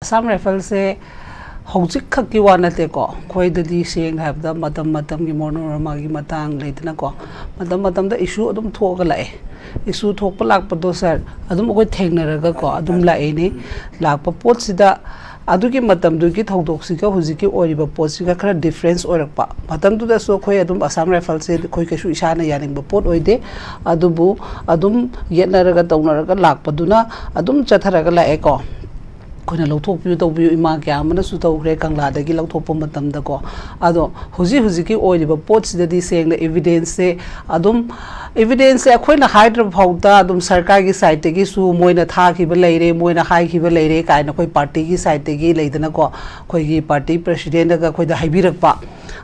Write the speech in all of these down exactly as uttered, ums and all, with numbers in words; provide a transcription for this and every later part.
ꯑꯁꯥꯝ ꯔꯥꯏꯐꯜꯁꯦ ꯍꯧꯖꯤꯛ ꯈꯛꯀꯤ ꯋꯥ ꯅꯠꯇꯦꯀꯣ, ꯑꯩꯈꯣꯏꯗꯗꯤ ꯁꯦꯡꯅ ꯍꯥꯏꯕꯗ ꯃꯇꯝ ꯃꯇꯝꯒꯤ ꯃꯣꯅꯣꯔꯃꯥꯒꯤ ꯃꯇꯥꯡ ꯂꯩꯗꯅꯀꯣ, ꯃꯇꯝ ꯃꯇꯝꯗ ꯏꯁꯨ ꯑꯗꯨꯝ ꯊꯣꯛꯑꯒ ꯂꯥꯛꯑꯦ꯫ ꯏꯁꯨ ꯊꯣꯛꯄ ꯂꯥꯛꯄꯗꯣ ꯁꯥꯔ, ꯑꯗꯨꯝ ꯑꯩꯈꯣꯏ ꯊꯦꯡꯅꯔꯒꯀꯣ ꯑꯗꯨꯝ ꯂꯥꯛꯏꯅꯤ꯫ ꯂꯥꯛꯄ ꯄꯣꯠꯁꯤꯗ ꯑꯗꯨꯒꯤ ꯃꯇꯝꯗꯨꯒꯤ ꯊꯧꯗꯣꯛꯁꯤꯒ ꯍꯧꯖꯤꯛꯀꯤ ꯑꯣꯏꯔꯤꯕ ꯄꯣꯠꯁꯤꯒ ꯈꯔ ꯗꯤꯐ꯭ꯔꯦꯟꯁ ꯑꯣꯏꯔꯛꯄ꯫ ꯃꯇꯝꯗꯨꯗꯁꯨ ꯑꯩꯈꯣꯏ ꯑꯗꯨꯝ ꯑꯁꯥꯝ ꯔꯥꯏꯐꯜꯁꯦ ꯑꯩꯈꯣꯏ ꯀꯩꯁꯨ ꯏꯁꯥꯅ ꯌꯥꯅꯤꯡꯕ ꯄꯣꯠ ꯑꯣꯏꯗꯦ, ꯑꯗꯨꯕꯨ ꯑꯗꯨꯝ ꯌꯦꯠꯅꯔꯒ ꯇꯧꯅꯔꯒ ꯂꯥꯛꯄꯗꯨꯅ ꯑꯗꯨꯝ ꯆꯠꯊꯔꯒ ꯂꯥꯛꯑꯦꯀꯣ꯫ ꯑꯩꯈꯣꯏꯅ ꯂꯧꯊꯣꯛꯄꯤꯌꯨ ꯇꯧꯕꯤꯌꯨ ꯏꯃꯥ ꯀꯌꯥ ꯑꯃꯅꯁꯨ ꯇꯧꯈ꯭ꯔꯦ ꯀꯪꯂꯥꯗꯒꯤ ꯂꯧꯊꯣꯛꯄ ꯃꯇꯝꯗꯀꯣ꯫ ꯑꯗꯣ ꯍꯧꯖꯤꯛ ꯍꯧꯖꯤꯛꯀꯤ ꯑꯣꯏꯔꯤꯕ ꯄꯣꯠꯁꯤꯗꯗꯤ ꯁꯦꯡꯅ ꯏꯕꯤꯗꯦꯟꯁꯁꯦ ꯑꯗꯨꯝ, ꯏꯕꯤꯗꯦꯟꯁꯁꯦ ꯑꯩꯈꯣꯏꯅ ꯍꯥꯏꯗ꯭ꯔꯕ ꯐꯥꯎꯗ ꯑꯗꯨꯝ ꯁꯔꯀꯥꯔꯒꯤ ꯁꯥꯏꯠꯇꯒꯤꯁꯨ ꯃꯣꯏꯅ ꯊꯥꯈꯤꯕ ꯂꯩꯔꯦ, ꯃꯣꯏꯅ ꯍꯥꯏꯈꯤꯕ ꯂꯩꯔꯦ ꯀꯥꯏꯅ ꯑꯩꯈꯣꯏ ꯄꯥꯔꯇꯤꯒꯤ ꯁꯥꯏꯠꯇꯒꯤ ꯂꯩꯗꯅꯀꯣ, ꯑꯩꯈꯣꯏꯒꯤ ꯄꯥꯔꯇꯤ ꯄ꯭ꯔꯦꯁꯤꯗꯦꯟꯠꯅꯒ ꯑꯩꯈꯣꯏꯗ ꯍꯥꯏꯕꯤꯔꯛꯄ,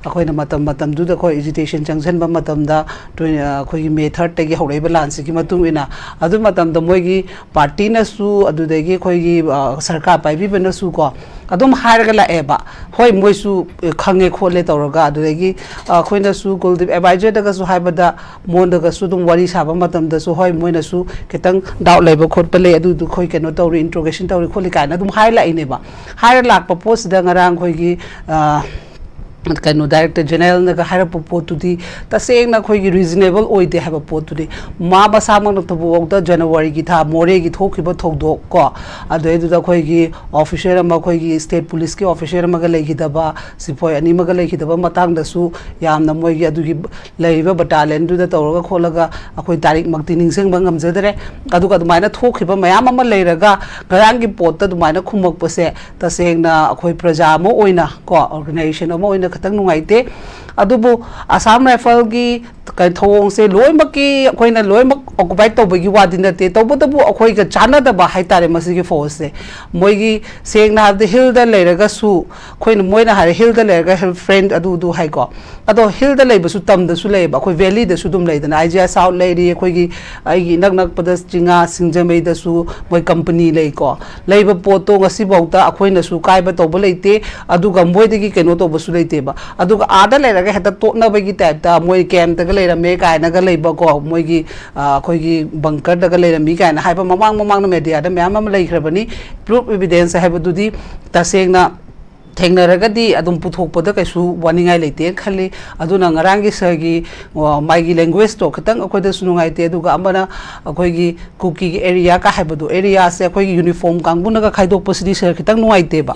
ꯑꯩꯈꯣꯏꯅ ꯃꯇꯝ ꯃꯇꯝꯗꯨꯗ ꯑꯩꯈꯣꯏ ꯑꯦꯖꯤꯇꯦꯁꯟ ꯆꯪꯁꯤꯟꯕ ꯃꯇꯝꯗ, twenty ꯑꯩꯈꯣꯏꯒꯤ ꯃꯦ ꯊꯥꯔꯠꯇꯒꯤ ꯍꯧꯔꯛꯏꯕ ꯂꯥꯟꯁꯤꯒꯤ ꯃꯇꯨꯡ ꯏꯟꯅ, ꯑꯗꯨ ꯃꯇꯝꯗ ꯃꯣꯏꯒꯤ ꯄꯥꯔꯇꯤꯅꯁꯨ, ꯑꯗꯨꯗꯒꯤ ꯑꯩꯈꯣꯏꯒꯤ ꯑ, ꯁꯔꯀꯥꯔ ꯄꯥꯏꯕꯤꯕꯅꯁꯨ ꯀꯣ ꯑꯗꯨꯝ ꯍꯥꯏꯔꯒ ꯂꯥꯛꯑꯦꯕ꯫ ꯍꯣꯏ, ꯃꯣꯏꯁꯨ ꯑ, ꯈꯪꯉꯦ ꯈꯣꯠꯂꯦ ꯇꯧꯔꯒ, ꯑꯗꯨꯗꯒꯤ ꯑ, ꯑꯩꯈꯣꯏꯅꯁꯨ ꯀꯨꯜꯗꯤꯞ ꯑꯦꯗꯚꯥꯏꯖꯔꯗꯒꯁꯨ ꯍꯥꯏꯕꯗ, ꯃꯉꯣꯟꯗꯒꯁꯨ ꯑꯗꯨꯝ ꯋꯥꯔꯤ ꯁꯥꯕ ꯃꯇꯝꯗꯁꯨ, ꯍꯣꯏ, ꯃꯣꯏꯅꯁꯨ ꯈꯤꯇꯪ ꯗꯥꯎꯠ ꯂꯩꯕ ꯈꯣꯠꯄ ꯂꯩ, ꯑꯗꯨꯗꯨ ꯑꯩꯈꯣꯏ ꯀꯩꯅꯣ ꯇꯧꯔꯤ, ꯏꯟꯇ꯭ꯔꯣꯒꯦꯁꯟ ꯇꯧꯔꯤ ꯈꯣꯠꯂꯤ ꯀꯥꯏꯅ ꯑꯗꯨꯝ ꯍꯥꯏꯔ ꯂꯥꯛꯏꯅꯦꯕ꯫ ꯍꯥꯏꯔ ꯂꯥꯛꯄ ꯄꯣꯠꯁꯤꯗ ꯉꯔꯥꯡ ꯑꯩꯈꯣꯏꯒꯤ ꯑ, ꯀꯩꯅꯣ, ꯗꯥꯏꯔꯦꯛꯇꯔ ꯖꯦꯅꯔꯦꯜꯅꯒ ꯍꯥꯏꯔꯛꯄ ꯄꯣꯠꯇꯨꯗꯤ ꯇꯁꯦꯡꯅ ꯑꯩꯈꯣꯏꯒꯤ ꯔꯤꯖꯅꯦꯕꯜ ꯑꯣꯏꯗꯦ ꯍꯥꯏꯕ ꯄꯣꯠꯇꯨꯗꯤ꯫ ꯃꯥ ꯃꯁꯥꯃꯛꯅ ꯊꯕꯛꯇ ꯖꯅꯋꯥꯔꯤꯒꯤ ꯊꯥ ꯃꯣꯔꯦꯒꯤ ꯊꯣꯛꯈꯤꯕ ꯊꯧꯗꯣꯛ ꯀꯣ, ꯑꯗꯨꯗꯩꯗꯨꯗ ꯑꯩꯈꯣꯏꯒꯤ ꯑꯣꯐꯤꯁꯔ ꯑꯃ, ꯑꯩꯈꯣꯏꯒꯤ ꯁ꯭ꯇꯦꯠ ꯄꯨꯂꯤꯁꯀꯤ ꯑꯣꯐꯤꯁꯔ ꯑꯃꯒ ꯂꯩꯈꯤꯗꯕ, ꯁꯤꯐꯥꯏ ꯑꯅꯤ ꯑꯃꯒ ꯂꯩꯈꯤꯗꯕ ꯃꯇꯥꯡꯗꯁꯨ ꯌꯥꯝꯅ ꯃꯣꯏꯒꯤ ꯑꯗꯨꯒꯤ ꯂꯩꯔꯤꯕ ꯕꯇꯥꯂꯤꯌꯟꯗꯨꯗ ꯇꯧꯔꯒ ꯈꯣꯠꯂꯒ ꯑꯩꯈꯣꯏ ꯇꯥꯔꯤꯛꯃꯛꯇꯤ ꯅꯤꯡꯁꯤꯡꯕ ꯉꯝꯖꯗꯔꯦ꯫ ꯑꯗꯨꯒ ꯑꯗꯨꯃꯥꯏꯅ ꯊꯣꯛꯈꯤꯕ ꯃꯌꯥꯝ ꯑꯃ ꯂꯩꯔꯒ ꯉꯔꯥꯡꯒꯤ ꯄꯣꯠꯇ ꯑꯗꯨꯃꯥꯏꯅ ꯈꯨꯝꯃꯛꯄꯁꯦ ꯇꯁꯦꯡꯅ ꯑꯩꯈꯣꯏ ꯄ꯭ꯔꯖꯥ ꯑꯃ ꯑꯣꯏꯅ ꯀꯣ, ꯑꯣꯔꯒꯅꯥꯏꯖꯦꯁꯟ ꯑꯃ ꯑꯣꯏꯅ ꯈꯤꯇꯪ ꯅꯨꯡꯉꯥꯏꯇꯦ꯫ ꯑꯗꯨꯕꯨ ꯑꯁꯥꯝ ꯔꯥꯏꯐꯜꯒꯤ ꯀ-, ꯊꯧꯑꯣꯡꯁꯦ ꯂꯣꯏꯅꯃꯛꯀꯤ ꯑꯩꯈꯣꯏꯅ ꯂꯣꯏꯅꯃꯛ ꯑꯣꯀꯨꯄꯥꯏꯠ ꯇꯧꯕꯒꯤ ꯋꯥꯗꯤ ꯅꯠꯇꯦ, ꯇꯧꯕꯇꯕꯨ ꯑꯩꯈꯣꯏꯒ ꯆꯥꯟꯅꯗꯕ ꯍꯥꯏꯇꯥꯔꯦ ꯃꯁꯤꯒꯤ ꯐꯣꯔꯁꯁꯦ꯫ ꯃꯣꯏꯒꯤ ꯁꯦꯡꯅ ꯍꯥꯏꯔꯕꯗ ꯍꯤꯜꯗ ꯂꯩꯔꯒꯁꯨ, ꯑꯩꯈꯣꯏꯅ, ꯃꯣꯏꯅ ꯍꯥꯏꯔꯦ ꯍꯤꯜꯗ ꯂꯩꯔꯒ ꯍꯤꯜ ꯐ꯭ꯔꯦꯟꯠ ꯑꯗꯨ ꯑꯗꯨ ꯍꯥꯏꯀꯣ, ꯑꯗꯣ ꯍꯤꯜꯗ ꯂꯩꯕꯁꯨ ꯇꯝꯗꯁꯨ ꯂꯩꯌꯦꯕ, ꯑꯩꯈꯣꯏ ꯚꯦꯂꯤꯗꯁꯨ ꯑꯗꯨꯝ ꯂꯩꯗꯅ, ꯑꯥꯏ ꯖꯤ ꯑꯥꯏ ꯁꯥꯎꯠ ꯂꯩꯔꯤ, ꯑꯩꯈꯣꯏꯒꯤ ꯑꯩꯒꯤ ꯏꯅꯛ ꯅꯛꯄꯗ ꯆꯤꯡꯉꯥ ꯁꯤꯡꯖꯃꯩꯗꯁꯨ ꯃꯣꯏ ꯀꯝꯄꯅꯤ ꯂꯩꯀꯣ꯫ ꯂꯩꯕ ꯄꯣꯠꯇꯣ ꯉꯁꯤꯐꯥꯎꯗ ꯑꯩꯈꯣꯏꯅꯁꯨ ꯀꯥꯏꯕ ꯇꯧꯕ ꯂꯩꯇꯦ, ꯑꯗꯨꯒ ꯃꯣꯏꯗꯒꯤ ꯀꯩꯅꯣ ꯇꯧꯕꯁꯨ ꯂꯩꯇꯦꯕ꯫ ꯑꯗꯨꯒ ꯑꯥꯗ ꯂꯩꯔꯒ ꯍꯦꯛꯇ ꯇꯣꯛꯅꯕꯒꯤ ꯇꯥꯏꯞꯇ ꯃꯣꯏ ꯀꯦꯝꯇꯒ ꯂꯩꯔꯝꯃꯦ ꯀꯥꯏꯅꯒ ꯂꯩꯕꯀꯣ, ꯃꯣꯏꯒꯤ ꯑꯩꯈꯣꯏꯒꯤ ꯕꯪꯀꯔꯗꯒ ꯂꯩꯔꯝꯃꯤ ꯀꯥꯏꯅ ꯍꯥꯏꯕ ꯃꯃꯥꯡ ꯃꯃꯥꯡꯗ ꯃꯦꯗꯤꯌꯥꯗ ꯃꯌꯥꯝ ꯑꯃ ꯂꯩꯈ꯭ꯔꯕꯅꯤ꯫ ꯄ꯭ꯔꯨꯐ ꯏꯕꯤꯗꯦꯟꯁ ꯍꯥꯏꯕꯗꯨꯗꯤ ꯇꯁꯦꯡꯅ ꯊꯦꯡꯅꯔꯒꯗꯤ ꯑꯗꯨꯝ ꯄꯨꯊꯣꯛꯄꯗ ꯀꯩꯁꯨ ꯋꯥꯅꯤꯡꯉꯥꯏ ꯂꯩꯇꯦꯅ ꯈꯜꯂꯤ꯫ ꯑꯗꯨꯅ ꯉꯔꯥꯡꯒꯤ ꯁꯥꯔꯒꯤ ꯃꯥꯒꯤ ꯂꯦꯡꯒ꯭ꯋꯦꯖꯇꯣ ꯈꯤꯇꯪ ꯑꯩꯈꯣꯏꯗꯁꯨ ꯅꯨꯡꯉꯥꯏꯇꯦ꯫ ꯑꯗꯨꯒ ꯑꯃꯅ ꯑꯩꯈꯣꯏꯒꯤ ꯀꯨꯀꯤꯒꯤ ꯑꯦꯔꯤꯌꯥꯒ ꯍꯥꯏꯕꯗꯣ, ꯑꯦꯔꯤꯌꯥꯁꯦ ꯑꯩꯈꯣꯏꯒꯤ ꯌꯨꯅꯤꯐꯣꯔꯝ ꯀꯥꯡꯕꯨꯅꯒ ꯈꯥꯏꯗꯣꯛꯄꯁꯤꯗꯤ ꯁꯥꯔ ꯈꯤꯇꯪ ꯅꯨꯡꯉꯥꯏꯇꯦꯕ꯫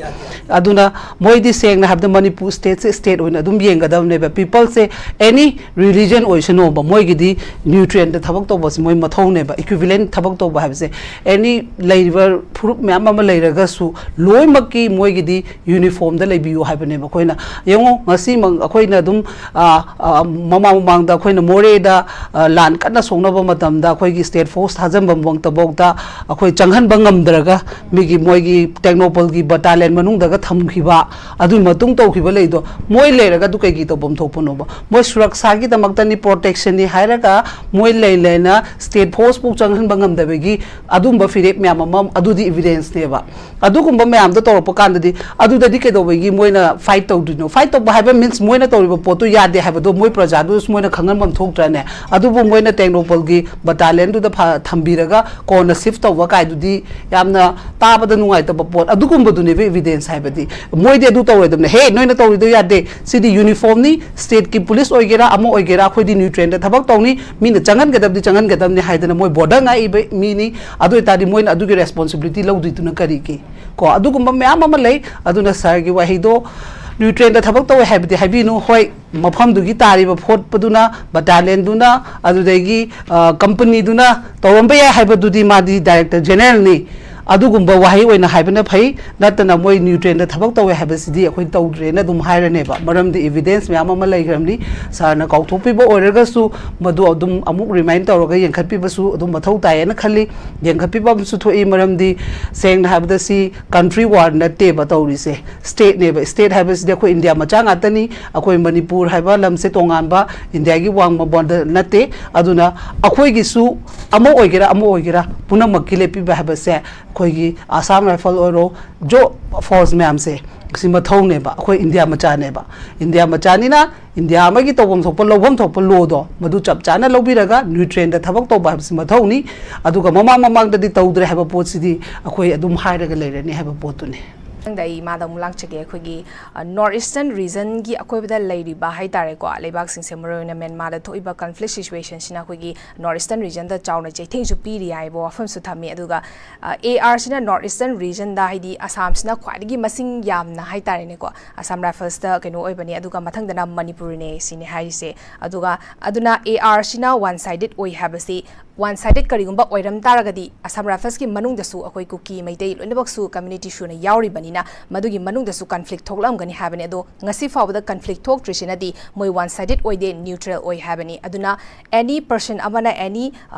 ꯑꯗꯨꯅ ꯃꯣꯏꯗꯤ ꯁꯦꯡꯅ ꯍꯥꯏꯕꯗ ꯃꯅꯤꯄꯨꯔ ꯁ꯭ꯇꯦꯠꯁꯦ ꯁ꯭ꯇꯦꯠ ꯑꯣꯏꯅ ꯑꯗꯨꯝ ꯌꯦꯡꯒꯗꯕꯅꯦꯕ꯫ ꯄꯤꯄꯜꯁꯦ ꯑꯦꯅꯤ ꯔꯤꯂꯤꯖꯟ ꯑꯣꯏꯁꯅꯣꯕ, ꯃꯣꯏꯒꯤꯗꯤ ꯅ꯭ꯌꯨꯇ꯭ꯔꯦꯟꯗ ꯊꯕꯛ ꯇꯧꯕꯁꯦ ꯃꯣꯏ ꯃꯊꯧꯅꯦꯕ꯫ ꯏꯀ꯭ꯋꯤꯚꯤꯂꯦꯟ ꯊꯕꯛ ꯇꯧꯕ ꯍꯥꯏꯕꯁꯦ ꯑꯦꯅꯤ ꯂꯩꯔꯤꯕ ꯐꯨꯔꯨꯞ ꯃꯌꯥꯝ ꯑꯃ ꯂꯩꯔꯒꯁꯨ ꯂꯣꯏꯅꯃꯛꯀꯤ ꯃꯣꯏꯒꯤꯗꯤ ꯌꯨꯅꯤꯐꯣꯔꯝꯗ ꯂꯩꯕꯤꯌꯨ ꯍꯥꯏꯕꯅꯦꯕ꯫ ꯑꯩꯈꯣꯏꯅ ꯌꯦꯡꯉꯣ, ꯉꯁꯤꯃꯛ ꯑꯩꯈꯣꯏꯅ ꯑꯗꯨꯝ ꯃꯃꯥꯡ ꯃꯃꯥꯡꯗ ꯑꯩꯈꯣꯏꯅ ꯃꯣꯔꯦꯗ ꯂꯥꯟ ꯀꯟꯅ ꯁꯣꯛꯅꯕ ꯃꯇꯝꯗ ꯑꯩꯈꯣꯏꯒꯤ ꯁ꯭ꯇꯦꯠ ꯐꯣꯔꯁ ꯊꯥꯖꯤꯟꯕꯃꯛꯇꯐꯥꯎꯗ ꯑꯩꯈꯣꯏ ꯆꯪꯍꯟꯕ ꯉꯝꯗ꯭ꯔꯒ ꯃꯤꯒꯤ ꯃꯣꯏꯒꯤ ꯇꯦꯡꯅꯧꯄꯜꯒꯤ ꯕꯇꯥꯂꯤꯌꯟ ꯃꯅꯨꯡꯗꯒ ꯊꯝꯈꯤꯕ, ꯑꯗꯨꯒꯤ ꯃꯇꯨꯡ ꯇꯧꯈꯤꯕ ꯂꯩꯗꯣ, ꯃꯣꯏ ꯂꯩꯔꯒ ꯑꯗꯨ ꯀꯩꯒꯤ ꯇꯧꯐꯝ ꯊꯣꯛꯄꯅꯣꯕ? ꯃꯣꯏ ꯁꯨꯔꯛꯁꯥꯒꯤꯗꯃꯛꯇꯅꯤ, ꯄ꯭ꯔꯣꯇꯦꯛꯁꯟꯅꯤ ꯍꯥꯏꯔꯒ ꯃꯣꯏ ꯂꯩ ꯂꯩꯅ ꯁ꯭ꯇꯦꯠ ꯐꯣꯔꯁꯄꯨ ꯆꯪꯍꯟꯕ ꯉꯝꯗꯕꯒꯤ ꯑꯗꯨꯝꯕ ꯐꯤꯔꯦꯞ ꯃꯌꯥꯝ ꯑꯃ ꯑꯗꯨꯗꯤ ꯏꯕꯤꯗꯦꯟꯁꯅꯦꯕ꯫ ꯑꯗꯨꯒꯨꯝꯕ ꯃꯌꯥꯝꯗꯣ ꯇꯧꯔꯛꯄ ꯀꯥꯟꯗꯗꯤ ꯑꯗꯨꯗꯗꯤ ꯀꯩꯗꯧꯕꯒꯤ ꯃꯣꯏꯅ ꯐꯥꯏꯠ ꯇꯧꯗꯣꯏꯅꯣ? ꯐꯥꯏꯠ ꯇꯧꯕ ꯍꯥꯏꯕ ꯃꯤꯟꯁ ꯃꯣꯏꯅ ꯇꯧꯔꯤꯕ ꯄꯣꯠꯇꯨ ꯌꯥꯗꯦ ꯍꯥꯏꯕꯗꯣ ꯃꯣꯏ ꯄ꯭ꯔꯖꯥꯗꯨꯁꯨ ꯃꯣꯏꯅ ꯈꯪꯍꯟꯐꯝ ꯊꯣꯛꯇ꯭ꯔꯅꯦ? ꯑꯗꯨꯕꯨ ꯃꯣꯏꯅ ꯇꯦꯡꯅꯧꯄꯜꯒꯤ ꯕꯇꯥꯂꯤꯌꯟꯗꯨꯗ ꯊꯝꯕꯤꯔꯒ ꯀꯣꯟꯅ ꯁꯤꯐ ꯇꯧꯕ ꯀꯥꯏꯗꯨꯗꯤ ꯌꯥꯝꯅ ꯇꯥꯕꯗ ꯅꯨꯡꯉꯥꯏꯇꯕ ꯄꯣꯠ ꯑꯗꯨꯒꯨꯝꯕꯗꯨꯅꯦꯕ ꯏꯕꯤꯗꯦꯟꯁ ꯍꯥꯏꯕꯗꯤ꯫ ꯃꯣꯏꯗꯤ ꯑꯗꯨ ꯇꯧꯔꯣꯏꯗꯕꯅꯦ꯫ ꯍꯦ, ꯅꯣꯏꯅ ꯇꯧꯔꯤꯗꯣ ꯌꯥꯗꯦ, ꯁꯤꯗꯤ ꯌꯨꯅꯤꯐꯣꯔꯝꯅꯤ, ꯁ꯭ꯇꯦꯠꯀꯤ ꯄꯨꯂꯤꯁ ꯑꯣꯏꯒꯦꯔꯥ ꯑꯃ ꯑꯣꯏꯒꯦꯔꯥ ꯑꯩꯈꯣꯏꯗꯤ ꯅ꯭ꯌꯨꯇ꯭ꯔꯦꯟꯗ ꯊꯕꯛ ꯇꯧꯅꯤ, ꯃꯤꯅ ꯆꯪꯍꯟꯒꯗꯕꯗꯤ ꯆꯪꯍꯟꯒꯗꯕꯅꯤ ꯍꯥꯏꯗꯅ ꯃꯣꯏ ꯕꯣꯔꯗꯔ ꯉꯥꯛꯏꯕ ꯃꯤꯅꯤ꯫ ꯑꯗꯨ ꯑꯣꯏꯇꯥꯔꯗꯤ ꯃꯣꯏꯅ ꯑꯗꯨꯒꯤ ꯔꯦꯁꯄꯣꯟꯁꯤꯕꯤꯂꯤꯇꯤ ꯂꯧꯗꯣꯏꯗꯨꯅ ꯀꯔꯤꯒꯤ? ꯀꯣ, ꯑꯗꯨꯒꯨꯝꯕ ꯃꯌꯥꯝ ꯑꯃ ꯂꯩ꯫ ꯑꯗꯨꯅ ꯁꯥꯔꯒꯤ ꯋꯥꯍꯩꯗꯣ ꯅ꯭ꯌꯨꯇ꯭ꯔꯦꯟꯗ ꯊꯕꯛ ꯇꯧꯋꯦ ꯍꯥꯏꯕꯗꯤ ꯍꯥꯏꯕꯤꯅꯨ꯫ ꯍꯣꯏ, ꯃꯐꯝꯗꯨꯒꯤ ꯇꯥꯔꯤꯕ ꯐꯣꯠꯄꯗꯨꯅ, ꯕꯇꯥꯂꯤꯌꯟꯗꯨꯅ, ꯑꯗꯨꯗꯒꯤ ꯀꯝꯄꯅꯤꯗꯨꯅ ꯇꯧꯔꯝꯕ ꯌꯥꯏ ꯍꯥꯏꯕꯗꯨꯗꯤ ꯃꯥꯗꯤ ꯗꯥꯏꯔꯦꯛꯇꯔ ꯖꯦꯅꯔꯦꯜꯅꯤ꯫ ꯑꯗꯨꯒꯨꯝꯕ ꯋꯥꯍꯩ ꯑꯣꯏꯅ ꯍꯥꯏꯕꯅ ꯐꯩ, ꯅꯠꯇꯅ ꯃꯣꯏ ꯅ꯭ꯌꯨꯇ꯭ꯔꯦꯟꯗ ꯊꯕꯛ ꯇꯧꯋꯦ ꯍꯥꯏꯕꯁꯤꯗꯤ ꯑꯩꯈꯣꯏ ꯇꯧꯗ꯭ꯔꯦꯅ ꯑꯗꯨꯝ ꯍꯥꯏꯔꯅꯦꯕ꯫ ꯃꯔꯝꯗꯤ ꯏꯕꯤꯗꯦꯟꯁ ꯃꯌꯥꯝ ꯑꯃ ꯂꯩꯈ꯭ꯔꯕꯅꯤ꯫ ꯁꯥꯔꯅ ꯀꯥꯎꯊꯣꯛꯄꯤꯕ ꯑꯣꯏꯔꯒꯁꯨ ꯃꯗꯨ ꯑꯗꯨꯝ ꯑꯃꯨꯛ ꯔꯤꯃꯥꯏꯟ ꯇꯧꯔꯒ ꯌꯦꯡꯈꯠꯄꯤꯕꯁꯨ ꯑꯗꯨꯝ ꯃꯊꯧ ꯇꯥꯏꯌꯦꯅ ꯈꯜꯂꯤ꯫ ꯌꯦꯡꯈꯠꯄꯤꯕ ꯑꯃꯁꯨ ꯊꯣꯛꯏ, ꯃꯔꯝꯗꯤ ꯁꯦꯡꯅ ꯍꯥꯏꯕꯗ ꯁꯤ ꯀꯟꯇ꯭ꯔꯤ ꯋꯥꯔ ꯅꯠꯇꯦꯕ ꯇꯧꯔꯤꯁꯦ, ꯁ꯭ꯇꯦꯠꯅꯦꯕ꯫ ꯁ꯭ꯇꯦꯠ ꯍꯥꯏꯕꯁꯤꯗꯤ ꯑꯩꯈꯣꯏ ꯏꯟꯗꯤꯌꯥ ꯃꯆꯥ ꯉꯥꯛꯇꯅꯤ꯫ ꯑꯩꯈꯣꯏ ꯃꯅꯤꯄꯨꯔ ꯍꯥꯏꯕ ꯂꯝꯁꯦ ꯇꯣꯉꯥꯟꯕ ꯏꯟꯗꯤꯌꯥꯒꯤ ꯋꯥꯡꯃ ꯕꯣꯔꯗꯔ ꯅꯠꯇꯦ꯫ ꯑꯗꯨꯅ ꯑꯩꯈꯣꯏꯒꯤꯁꯨ ꯑꯃ ꯑꯣꯏꯒꯦꯔꯥ ꯑꯃ ꯑꯣꯏꯒꯦꯔꯥ ꯄꯨꯝꯅꯃꯛꯀꯤ ꯂꯦꯞꯄꯤꯕ ꯍꯥꯏꯕꯁꯦ ꯑꯩꯈꯣꯏꯒꯤ ꯑꯁꯥꯝ ꯔꯥꯏꯐꯜ ꯑꯣꯏꯔꯣ, ꯖꯣ ꯐꯣꯔꯁ ꯃꯌꯥꯝꯁꯦ, ꯁꯤ ꯃꯊꯧꯅꯦꯕ꯫ ꯑꯩꯈꯣꯏ ꯏꯟꯗꯤꯌꯥ ꯃꯆꯥꯅꯦꯕ꯫ ꯏꯟꯗꯤꯌꯥ ꯃꯆꯥꯅꯤꯅ ꯏꯟꯗꯤꯌꯥ ꯑꯃꯒꯤ ꯇꯧꯐꯝ ꯊꯣꯛꯄ, ꯂꯧꯐꯝ ꯊꯣꯛꯄ ꯂꯣꯗꯣ ꯃꯗꯨ ꯆꯞ ꯆꯥꯅ ꯂꯧꯕꯤꯔꯒ ꯅ꯭ꯌꯨꯇ꯭ꯔꯦꯟꯗ ꯊꯕꯛ ꯇꯧꯕ ꯍꯥꯏꯕꯁꯤ ꯃꯊꯧꯅꯤ꯫ ꯑꯗꯨꯒ ꯃꯃꯥꯡ ꯃꯃꯥꯡꯗꯗꯤ ꯇꯧꯗ꯭ꯔꯦ ꯍꯥꯏꯕ ꯄꯣꯠꯁꯤꯗꯤ ꯑꯩꯈꯣꯏ ꯑꯗꯨꯝ ꯍꯥꯏꯔꯒ ꯂꯩꯔꯅꯤ ꯍꯥꯏꯕ ꯄꯣꯠꯇꯨꯅꯤ꯫ ꯃꯊꯪꯗ ꯑꯩ ꯏꯃꯥꯗ ꯑꯃꯨꯛ ꯂꯥꯛꯆꯒꯦ꯫ ꯑꯩꯈꯣꯏꯒꯤ ꯅꯣꯔꯠ ꯏꯁꯇꯔꯟ ꯔꯤꯖꯟꯒꯤ ꯑꯀꯣꯏꯕꯗ ꯂꯩꯔꯤꯕ ꯍꯥꯏ ꯇꯥꯔꯦꯀꯣ, ꯂꯩꯕꯥꯛꯁꯤꯡꯁꯦ, ꯃꯔꯨꯑꯣꯏꯅ ꯃ꯭ꯌꯥꯟꯃꯥꯔꯗ ꯊꯣꯛꯏꯕ ꯀꯟꯐ꯭ꯂꯤꯛ ꯁꯤꯆꯨꯋꯦꯁꯟꯁꯤꯅ ꯑꯩꯈꯣꯏꯒꯤ ꯅꯣꯔꯠ ꯏꯁꯇꯔꯟ ꯔꯤꯖꯟꯗ ꯆꯥꯎꯅ ꯆꯩꯊꯦꯡꯁꯨ ꯄꯤꯔꯤ ꯍꯥꯏꯕ ꯋꯥꯐꯝꯁꯨ ꯊꯝꯃꯤ꯫ ꯑꯗꯨꯒ ꯑꯦ ꯑꯥꯔꯁꯤꯅ ꯅꯣꯔꯠ ꯏꯁꯇꯔꯟ ꯔꯤꯖꯟꯗ, ꯍꯥꯏꯗꯤ ꯑꯁꯥꯝꯁꯤꯅ ꯈ꯭ꯋꯥꯏꯗꯒꯤ ꯃꯁꯤꯡ ꯌꯥꯝꯅ ꯍꯥꯏ ꯇꯥꯔꯦꯅꯦꯀꯣ, ꯑꯁꯥꯝ ꯔꯥꯏꯐꯜꯁꯇ ꯀꯩꯅꯣ ꯑꯣꯏꯕꯅꯤ, ꯑꯗꯨꯒ ꯃꯊꯪꯗꯅ ꯃꯅꯤꯄꯨꯔꯅꯦ ꯁꯤꯅꯦ ꯍꯥꯏꯔꯤꯁꯦ꯫ ꯑꯗꯨꯒ ꯑꯗꯨꯅ ꯑꯦ ꯑꯥꯔꯁꯤꯅ ꯋꯥꯟ ꯁꯥꯏꯗꯦꯠ ꯑꯣꯏ ꯍꯥꯏꯕꯁꯤ, ꯋꯥꯟ ꯁꯥꯏꯗꯦꯠ ꯀꯔꯤꯒꯨꯝꯕ ꯑꯣꯏꯔꯝ ꯇꯥꯔꯒꯗꯤ ꯑꯁꯥꯝ ꯔꯥꯏꯐꯜꯁꯀꯤ ꯃꯅꯨꯡꯗꯁꯨ ꯑꯩꯈꯣꯏ ꯀꯨꯀꯤ, ꯃꯩꯇꯩ ꯂꯣꯏꯅꯃꯛꯁꯨ ꯀꯝꯃ꯭ꯌꯨꯅꯤꯇꯤ ꯁꯨꯅ ꯌꯥꯎꯔꯤꯕꯅꯤꯅ ꯃꯗꯨꯒꯤ ꯃꯅꯨꯡꯗꯁꯨ ꯀꯟꯐ꯭ꯂꯤꯛ ꯊꯣꯛꯂꯛꯑꯝꯒꯅꯤ ꯍꯥꯏꯕꯅꯤ꯫ ꯑꯗꯣ ꯉꯁꯤ ꯐꯥꯎꯕꯗ ꯀꯟꯐ꯭ꯂꯤꯛ ꯊꯣꯛꯇ꯭ꯔꯤꯁꯤꯅꯗꯤ ꯃꯣꯏ ꯋꯥꯟ ꯁꯥꯏꯗꯦꯠ ꯑꯣꯏꯗꯦ, ꯅ꯭ꯌꯨꯇ꯭ꯔꯦꯜ ꯑꯣꯏ ꯍꯥꯏꯕꯅꯤ꯫ ꯑꯗꯨꯅ ꯑꯦꯅꯤ ꯄꯔꯁꯟ ꯑꯃꯅ, ꯑꯦꯅꯤ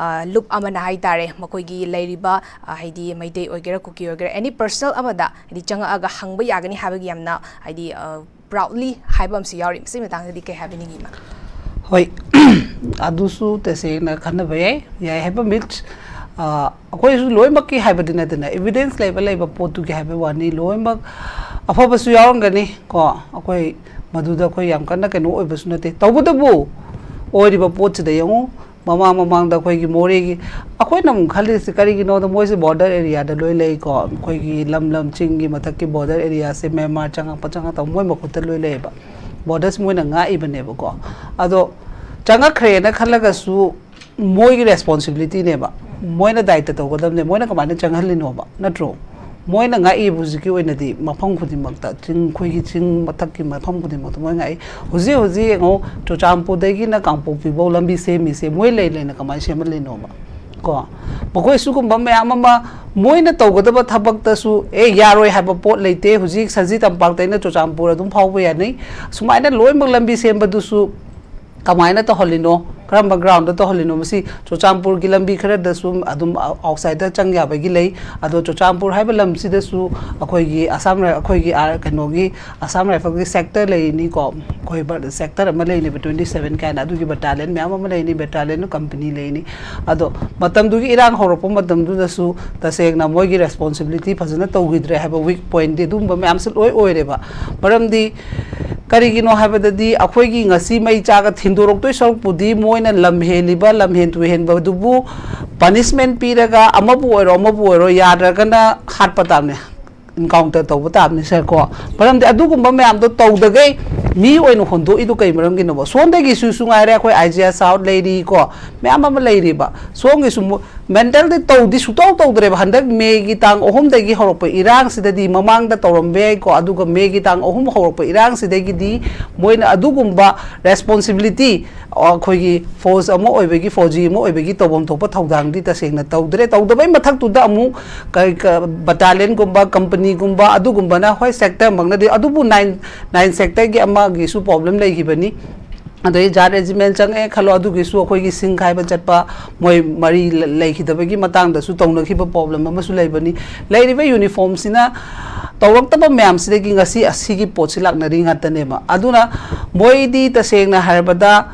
ꯂꯨꯞ ꯑꯃꯅ ꯍꯥꯏ ꯇꯥꯔꯦ, ꯃꯈꯣꯏꯒꯤ ꯂꯩꯔꯤꯕ, ꯑ, ꯍꯥꯏꯗꯤ ꯃꯩꯇꯩ ꯑꯣꯏꯒꯦꯔꯥ, ꯀꯨꯀꯤ ꯑꯣꯏꯒꯦꯔꯥ, ꯑꯦꯅꯤ ꯄꯔꯁꯅꯦꯜ ꯑꯃꯗ ꯍꯥꯏꯗꯤ ꯆꯪꯉꯛꯑꯒ ꯍꯪꯕ ꯌꯥꯒꯅꯤ ꯍꯥꯏꯕꯒꯤ ꯌꯥꯝꯅ ꯍꯥꯏꯗꯤ, ꯑ, ꯄ꯭ꯔꯥꯎꯗꯂꯤ ꯍꯥꯏꯕ ꯑꯃꯁꯨ ꯌꯥꯎꯔꯤ꯫ ꯃꯁꯤꯒꯤ ꯃꯇꯥꯡꯗꯗꯤ ꯀꯩ ꯍꯥꯏꯕꯤꯅꯤꯡꯉꯤ, ꯏꯃꯥ? ꯍꯣꯏ, ꯑꯗꯨꯁꯨ ꯇꯁꯦꯡꯅ ꯈꯟꯅꯕ ꯌꯥꯏ꯫ ꯌꯥꯏ ꯍꯥꯏꯕ ꯃꯤꯟꯁ, ꯑ, ꯑꯩꯈꯣꯏꯁꯨ ꯂꯣꯏꯅꯃꯛꯀꯤ ꯍꯥꯏꯕꯗꯤ ꯅꯠꯇꯅ, ꯏꯕꯤꯗꯦꯟꯁ ꯂꯩꯕ ꯂꯩꯕ ꯄꯣꯠꯇꯨꯒꯤ ꯍꯥꯏꯕ ꯋꯥꯅꯤ꯫ ꯂꯣꯏꯅꯃꯛ ꯑꯐꯕꯁꯨ ꯌꯥꯎꯔꯝꯒꯅꯤ ꯀꯣ꯫ ꯑꯩꯈꯣꯏ ꯃꯗꯨꯗ ꯑꯩꯈꯣꯏ ꯌꯥꯝ ꯀꯟꯅ ꯀꯩꯅꯣ ꯑꯣꯏꯕꯁꯨ ꯅꯠꯇꯦ꯫ ꯇꯧꯕꯇꯕꯨ ꯑꯣꯏꯔꯤꯕ ꯄꯣꯠꯁꯤꯗ ꯌꯦꯡꯉꯨ, ꯃꯃꯥꯡ ꯃꯃꯥꯡꯗ ꯑꯩꯈꯣꯏꯒꯤ ꯃꯣꯔꯦꯒꯤ, ꯑꯩꯈꯣꯏꯅ ꯑꯃꯨꯛ ꯈꯜꯂꯤꯁꯤ ꯀꯔꯤꯒꯤꯅꯣꯗ, ꯃꯣꯏꯁꯦ ꯕꯣꯔꯗꯔ ꯑꯦꯔꯤꯌꯥꯗ ꯂꯣꯏ ꯂꯩꯀꯣ꯫ ꯑꯩꯈꯣꯏꯒꯤ ꯂꯝ ꯂꯝ ꯆꯤꯡꯒꯤ ꯃꯊꯛꯀꯤ ꯕꯣꯔꯗꯔ ꯑꯦꯔꯤꯌꯥꯁꯦ ꯃ꯭ꯌꯥꯟꯃꯥꯔ ꯆꯪꯉꯛꯄ ꯆꯪꯉꯛꯇꯕ ꯃꯣꯏ ꯃꯈꯨꯠꯇ ꯂꯣꯏ ꯂꯩꯌꯦꯕ꯫ ꯕꯣꯔꯗꯔꯁꯤ ꯃꯣꯏꯅ ꯉꯥꯛꯏꯕꯅꯦꯕꯀꯣ꯫ ꯑꯗꯣ ꯆꯪꯉꯛꯈ꯭ꯔꯦꯅ ꯈꯜꯂꯒꯁꯨ ꯃꯣꯏꯒꯤ ꯔꯦꯁꯄꯣꯟꯁꯤꯕꯤꯂꯤꯇꯤꯅꯦꯕ, ꯃꯣꯏꯅ ꯗꯥꯏꯇ ꯇꯧꯒꯗꯕꯅꯦ꯫ ꯃꯣꯏꯅ ꯀꯃꯥꯏꯅ ꯆꯪꯍꯜꯂꯤꯅꯣꯕ, ꯅꯠꯇ꯭ꯔꯣ? ꯃꯣꯏꯅ ꯉꯥꯛꯏꯕ ꯍꯧꯖꯤꯛꯀꯤ ꯑꯣꯏꯅꯗꯤ ꯃꯐꯝ ꯈꯨꯗꯤꯡꯃꯛꯇ, ꯆꯤꯡ, ꯑꯩꯈꯣꯏꯒꯤ ꯆꯤꯡ ꯃꯊꯛꯀꯤ ꯃꯐꯝ ꯈꯨꯗꯤꯡꯃꯛꯇ ꯃꯣꯏ ꯉꯥꯛꯏ꯫ ꯍꯧꯖꯤꯛ ꯍꯧꯖꯤꯛ ꯌꯦꯡꯉꯣ, ꯆꯨꯔꯆꯥꯟꯄꯨꯔꯗꯒꯤꯅ ꯀꯥꯡꯄꯣꯛꯄꯤꯐꯧ ꯂꯝꯕꯤ ꯁꯦꯝꯃꯤꯁꯦ ꯃꯣꯏ ꯂꯩ ꯂꯩꯅ ꯀꯃꯥꯏꯅ ꯁꯦꯝꯍꯜꯂꯤꯅꯣꯕ? ꯀꯣ, ꯃꯈꯣꯏ ꯁꯤꯒꯨꯝꯕ ꯃꯌꯥꯝ ꯑꯃ ꯃꯣꯏꯅ ꯇꯧꯒꯗꯕ ꯊꯕꯛꯇꯁꯨ, ꯑꯦ, ꯌꯥꯔꯣꯏ ꯍꯥꯏꯕ ꯄꯣꯠ ꯂꯩꯇꯦ꯫ ꯍꯧꯖꯤꯛ ꯁꯖꯤ ꯇꯝꯄꯥꯛꯇꯩꯅ ꯆꯨꯔꯆꯥꯟꯄꯨꯔ ꯑꯗꯨꯝ ꯐꯥꯎꯕ ꯌꯥꯅꯤ꯫ ꯁꯨꯃꯥꯏꯅ ꯂꯣꯏꯅꯃꯛ ꯂꯝꯕꯤ ꯁꯦꯝꯕꯗꯨꯁꯨ ꯀꯃꯥꯏꯅ ꯇꯧꯍꯜꯂꯤꯅꯣ, ꯀꯔꯝꯕ ꯒ꯭ꯔꯥꯎꯟꯗ ꯇꯧꯍꯜꯂꯤꯅꯣ? ꯃꯁꯤ ꯆꯨꯔꯆꯥꯟꯄꯨꯔꯒꯤ ꯂꯝꯕꯤ ꯈꯔꯗꯁꯨ ꯑꯗꯨꯝ ꯑꯥꯎꯠꯁꯥꯏꯗꯇ ꯆꯪ ꯌꯥꯕꯒꯤ ꯂꯩ꯫ ꯑꯗꯣ ꯆꯨꯔꯆꯥꯟꯄꯨꯔ ꯍꯥꯏꯕ ꯂꯝꯁꯤꯗꯁꯨ ꯑꯩꯈꯣꯏꯒꯤ ꯑꯁꯥꯝ ꯔꯥꯏ-, ꯑꯩꯈꯣꯏꯒꯤ ꯑꯥ, ꯀꯩꯅꯣꯒꯤ ꯑꯁꯥꯝ ꯔꯥꯏꯐꯜꯒꯤ ꯁꯦꯛꯇꯔ ꯂꯩꯔꯤꯅꯤꯀꯣ, ꯑꯩꯈꯣꯏ ꯕ-, ꯁꯦꯛꯇꯔ ꯑꯃ ꯂꯩꯔꯤꯅꯦꯕ, ꯇ꯭ꯋꯦꯟꯇꯤ ꯁꯚꯦꯟ ꯀꯥꯏꯅ, ꯑꯗꯨꯒꯤ ꯕꯇꯥꯂꯤꯌꯟ ꯃꯌꯥꯝ ꯑꯃ ꯂꯩꯔꯤꯅꯤ, ꯕꯇꯥꯂꯤꯌꯟ ꯀꯝꯄꯅꯤ ꯂꯩꯔꯤꯅꯤ꯫ ꯑꯗꯣ ꯃꯇꯝꯗꯨꯒꯤ ꯏꯔꯥꯡ ꯍꯧꯔꯛꯄ ꯃꯇꯝꯗꯨꯗꯁꯨ ꯇꯁꯦꯡꯅ ꯃꯣꯏꯒꯤ ꯔꯦꯁꯄꯣꯟꯁꯤꯕꯤꯂꯤꯇꯤ ꯐꯖꯅ ꯇꯧꯈꯤꯗ꯭ꯔꯦ ꯍꯥꯏꯕ ꯋꯤꯛ ꯄꯣꯏꯟꯗꯤ ꯑꯗꯨꯝꯕ ꯃꯌꯥꯝꯁꯨ ꯂꯣꯏ ꯑꯣꯏꯔꯦꯕ꯫ ꯃꯔꯝꯗꯤ ꯀꯔꯤꯒꯤꯅꯣ ꯍꯥꯏꯕꯗꯗꯤ ꯑꯩꯈꯣꯏꯒꯤ ꯉꯁꯤ ꯃꯩ ꯆꯥꯒ ꯊꯤꯟꯗꯣꯔꯛꯇꯣꯏ ꯁꯔꯨꯛꯄꯨꯗꯤ ꯃꯣꯏꯅ ꯂꯝ ꯍꯦꯜꯂꯤꯕ, ꯂꯝ ꯍꯦꯟ ꯇꯨ ꯍꯦꯟꯕꯗꯨꯕꯨ ꯄꯅꯤꯁꯃꯦꯟ ꯄꯤꯔꯒ ꯑꯃꯕꯨ ꯑꯣꯏꯔꯣ ꯑꯃꯕꯨ ꯑꯣꯏꯔꯣ ꯌꯥꯗ꯭ꯔꯒꯅ ꯍꯥꯠꯄ ꯇꯥꯕꯅꯦ, ꯏꯟꯀꯥꯎꯟꯇꯔ ꯇꯧꯕ ꯇꯥꯕꯅꯤ ꯁꯥꯔ ꯀꯣ꯫ ꯃꯔꯝꯗꯤ ꯑꯗꯨꯒꯨꯝꯕ ꯃꯌꯥꯝꯗꯣ ꯇꯧꯗꯈꯩ ꯃꯤ ꯑꯣꯏꯅ ꯍꯣꯟꯗꯣꯛꯏꯗꯣ ꯀꯩ ꯃꯔꯝꯒꯤꯅꯣꯕ? ꯁꯣꯝꯗꯒꯤꯁꯨ ꯁꯨ ꯉꯥꯏꯔꯦ, ꯑꯩꯈꯣꯏ ꯑꯥꯏ ꯖꯤ ꯑꯥꯏ ꯁꯥꯎꯠ ꯂꯩꯔꯤ ꯀꯣ, ꯃꯌꯥꯝ ꯑꯃ ꯂꯩꯔꯤꯕ꯫ ꯁꯣꯝꯒꯤꯁꯨ ꯃꯨ-, ꯃꯦꯟꯇꯦꯜꯗꯤ ꯇꯧꯗꯤ ꯁꯨꯇꯧ ꯇꯧꯗ꯭ꯔꯦꯕ꯫ ꯍꯟꯗꯛ ꯃꯦꯒꯤ ꯇꯥꯡ ꯑꯍꯨꯝꯗꯒꯤ ꯍꯧꯔꯛꯄ ꯏꯔꯥꯡꯁꯤꯗꯗꯤ, ꯃꯃꯥꯡꯗ ꯇꯧꯔꯝꯕ ꯌꯥꯏꯀꯣ, ꯑꯗꯨꯒ ꯃꯦꯒꯤ ꯇꯥꯡ ꯑꯍꯨꯝ ꯍꯧꯔꯛꯄ ꯏꯔꯥꯡꯁꯤꯗꯒꯤꯗꯤ ꯃꯣꯏꯅ ꯑꯗꯨꯒꯨꯝꯕ ꯔꯦꯁꯄꯣꯟꯁꯤꯕꯤꯂꯤꯇꯤ ꯑꯩꯈꯣꯏꯒꯤ ꯐꯣꯔꯁ ꯑꯃ ꯑꯣꯏꯕꯒꯤ, ꯐꯧꯖꯤ ꯑꯃ ꯑꯣꯏꯕꯒꯤ ꯇꯧꯐꯝ ꯊꯣꯛꯄ ꯊꯧꯗꯥꯡꯗꯤ ꯇꯁꯦꯡꯅ ꯇꯧꯗ꯭ꯔꯦ꯫ ꯇꯧꯗꯕꯩ ꯃꯊꯛꯇꯨꯗ ꯑꯃꯨꯛ ꯀ-, ꯀ-, ꯕꯇꯥꯂꯤꯌꯟꯒꯨꯝꯕ, ꯀꯝꯄꯅꯤꯒꯨꯝꯕ ꯑꯗꯨꯒꯨꯝꯕꯅ, ꯍꯣꯏ, ꯁꯦꯛꯇꯔꯃꯛꯅꯗꯤ, ꯑꯗꯨꯕꯨ ꯅꯥꯏꯟ, ꯅꯥꯏꯟ ꯁꯦꯛꯇꯔꯒꯤ ꯑꯃꯒꯤꯁꯨ ꯄ꯭ꯔꯣꯕ꯭ꯂꯦꯝ ꯂꯩꯈꯤꯕꯅꯤ꯫ ꯑꯗꯩ ꯖꯥꯠ ꯔꯦꯖꯤꯃꯦꯟ ꯆꯪꯉꯛꯑꯦ ꯈꯜꯂꯣ, ꯑꯗꯨꯒꯤꯁꯨ ꯑꯩꯈꯣꯏꯒꯤ ꯁꯤꯡ ꯈꯥꯏꯕ ꯆꯠꯄ, ꯃꯣꯏ ꯃꯔꯤ ꯂ-, ꯂꯩꯈꯤꯗꯕꯒꯤ ꯃꯇꯥꯡꯗꯁꯨ ꯇꯧꯅꯈꯤꯕ ꯄ꯭ꯔꯣꯕ꯭ꯂꯦꯝ ꯑꯃꯁꯨ ꯂꯩꯕꯅꯤ꯫ ꯂꯩꯔꯤꯕ ꯌꯨꯅꯤꯐꯣꯔꯝꯁꯤꯅ ꯇꯧꯔꯛꯇꯕ ꯃꯌꯥꯝꯁꯤꯗꯒꯤ ꯉꯁꯤ ꯑꯁꯤꯒꯤ ꯄꯣꯠꯁꯤ ꯂꯥꯛꯅꯔꯤ ꯉꯥꯛꯇꯅꯦꯕ꯫ ꯑꯗꯨꯅ ꯃꯣꯏꯗꯤ ꯇꯁꯦꯡꯅ ꯍꯥꯏꯔꯕꯗ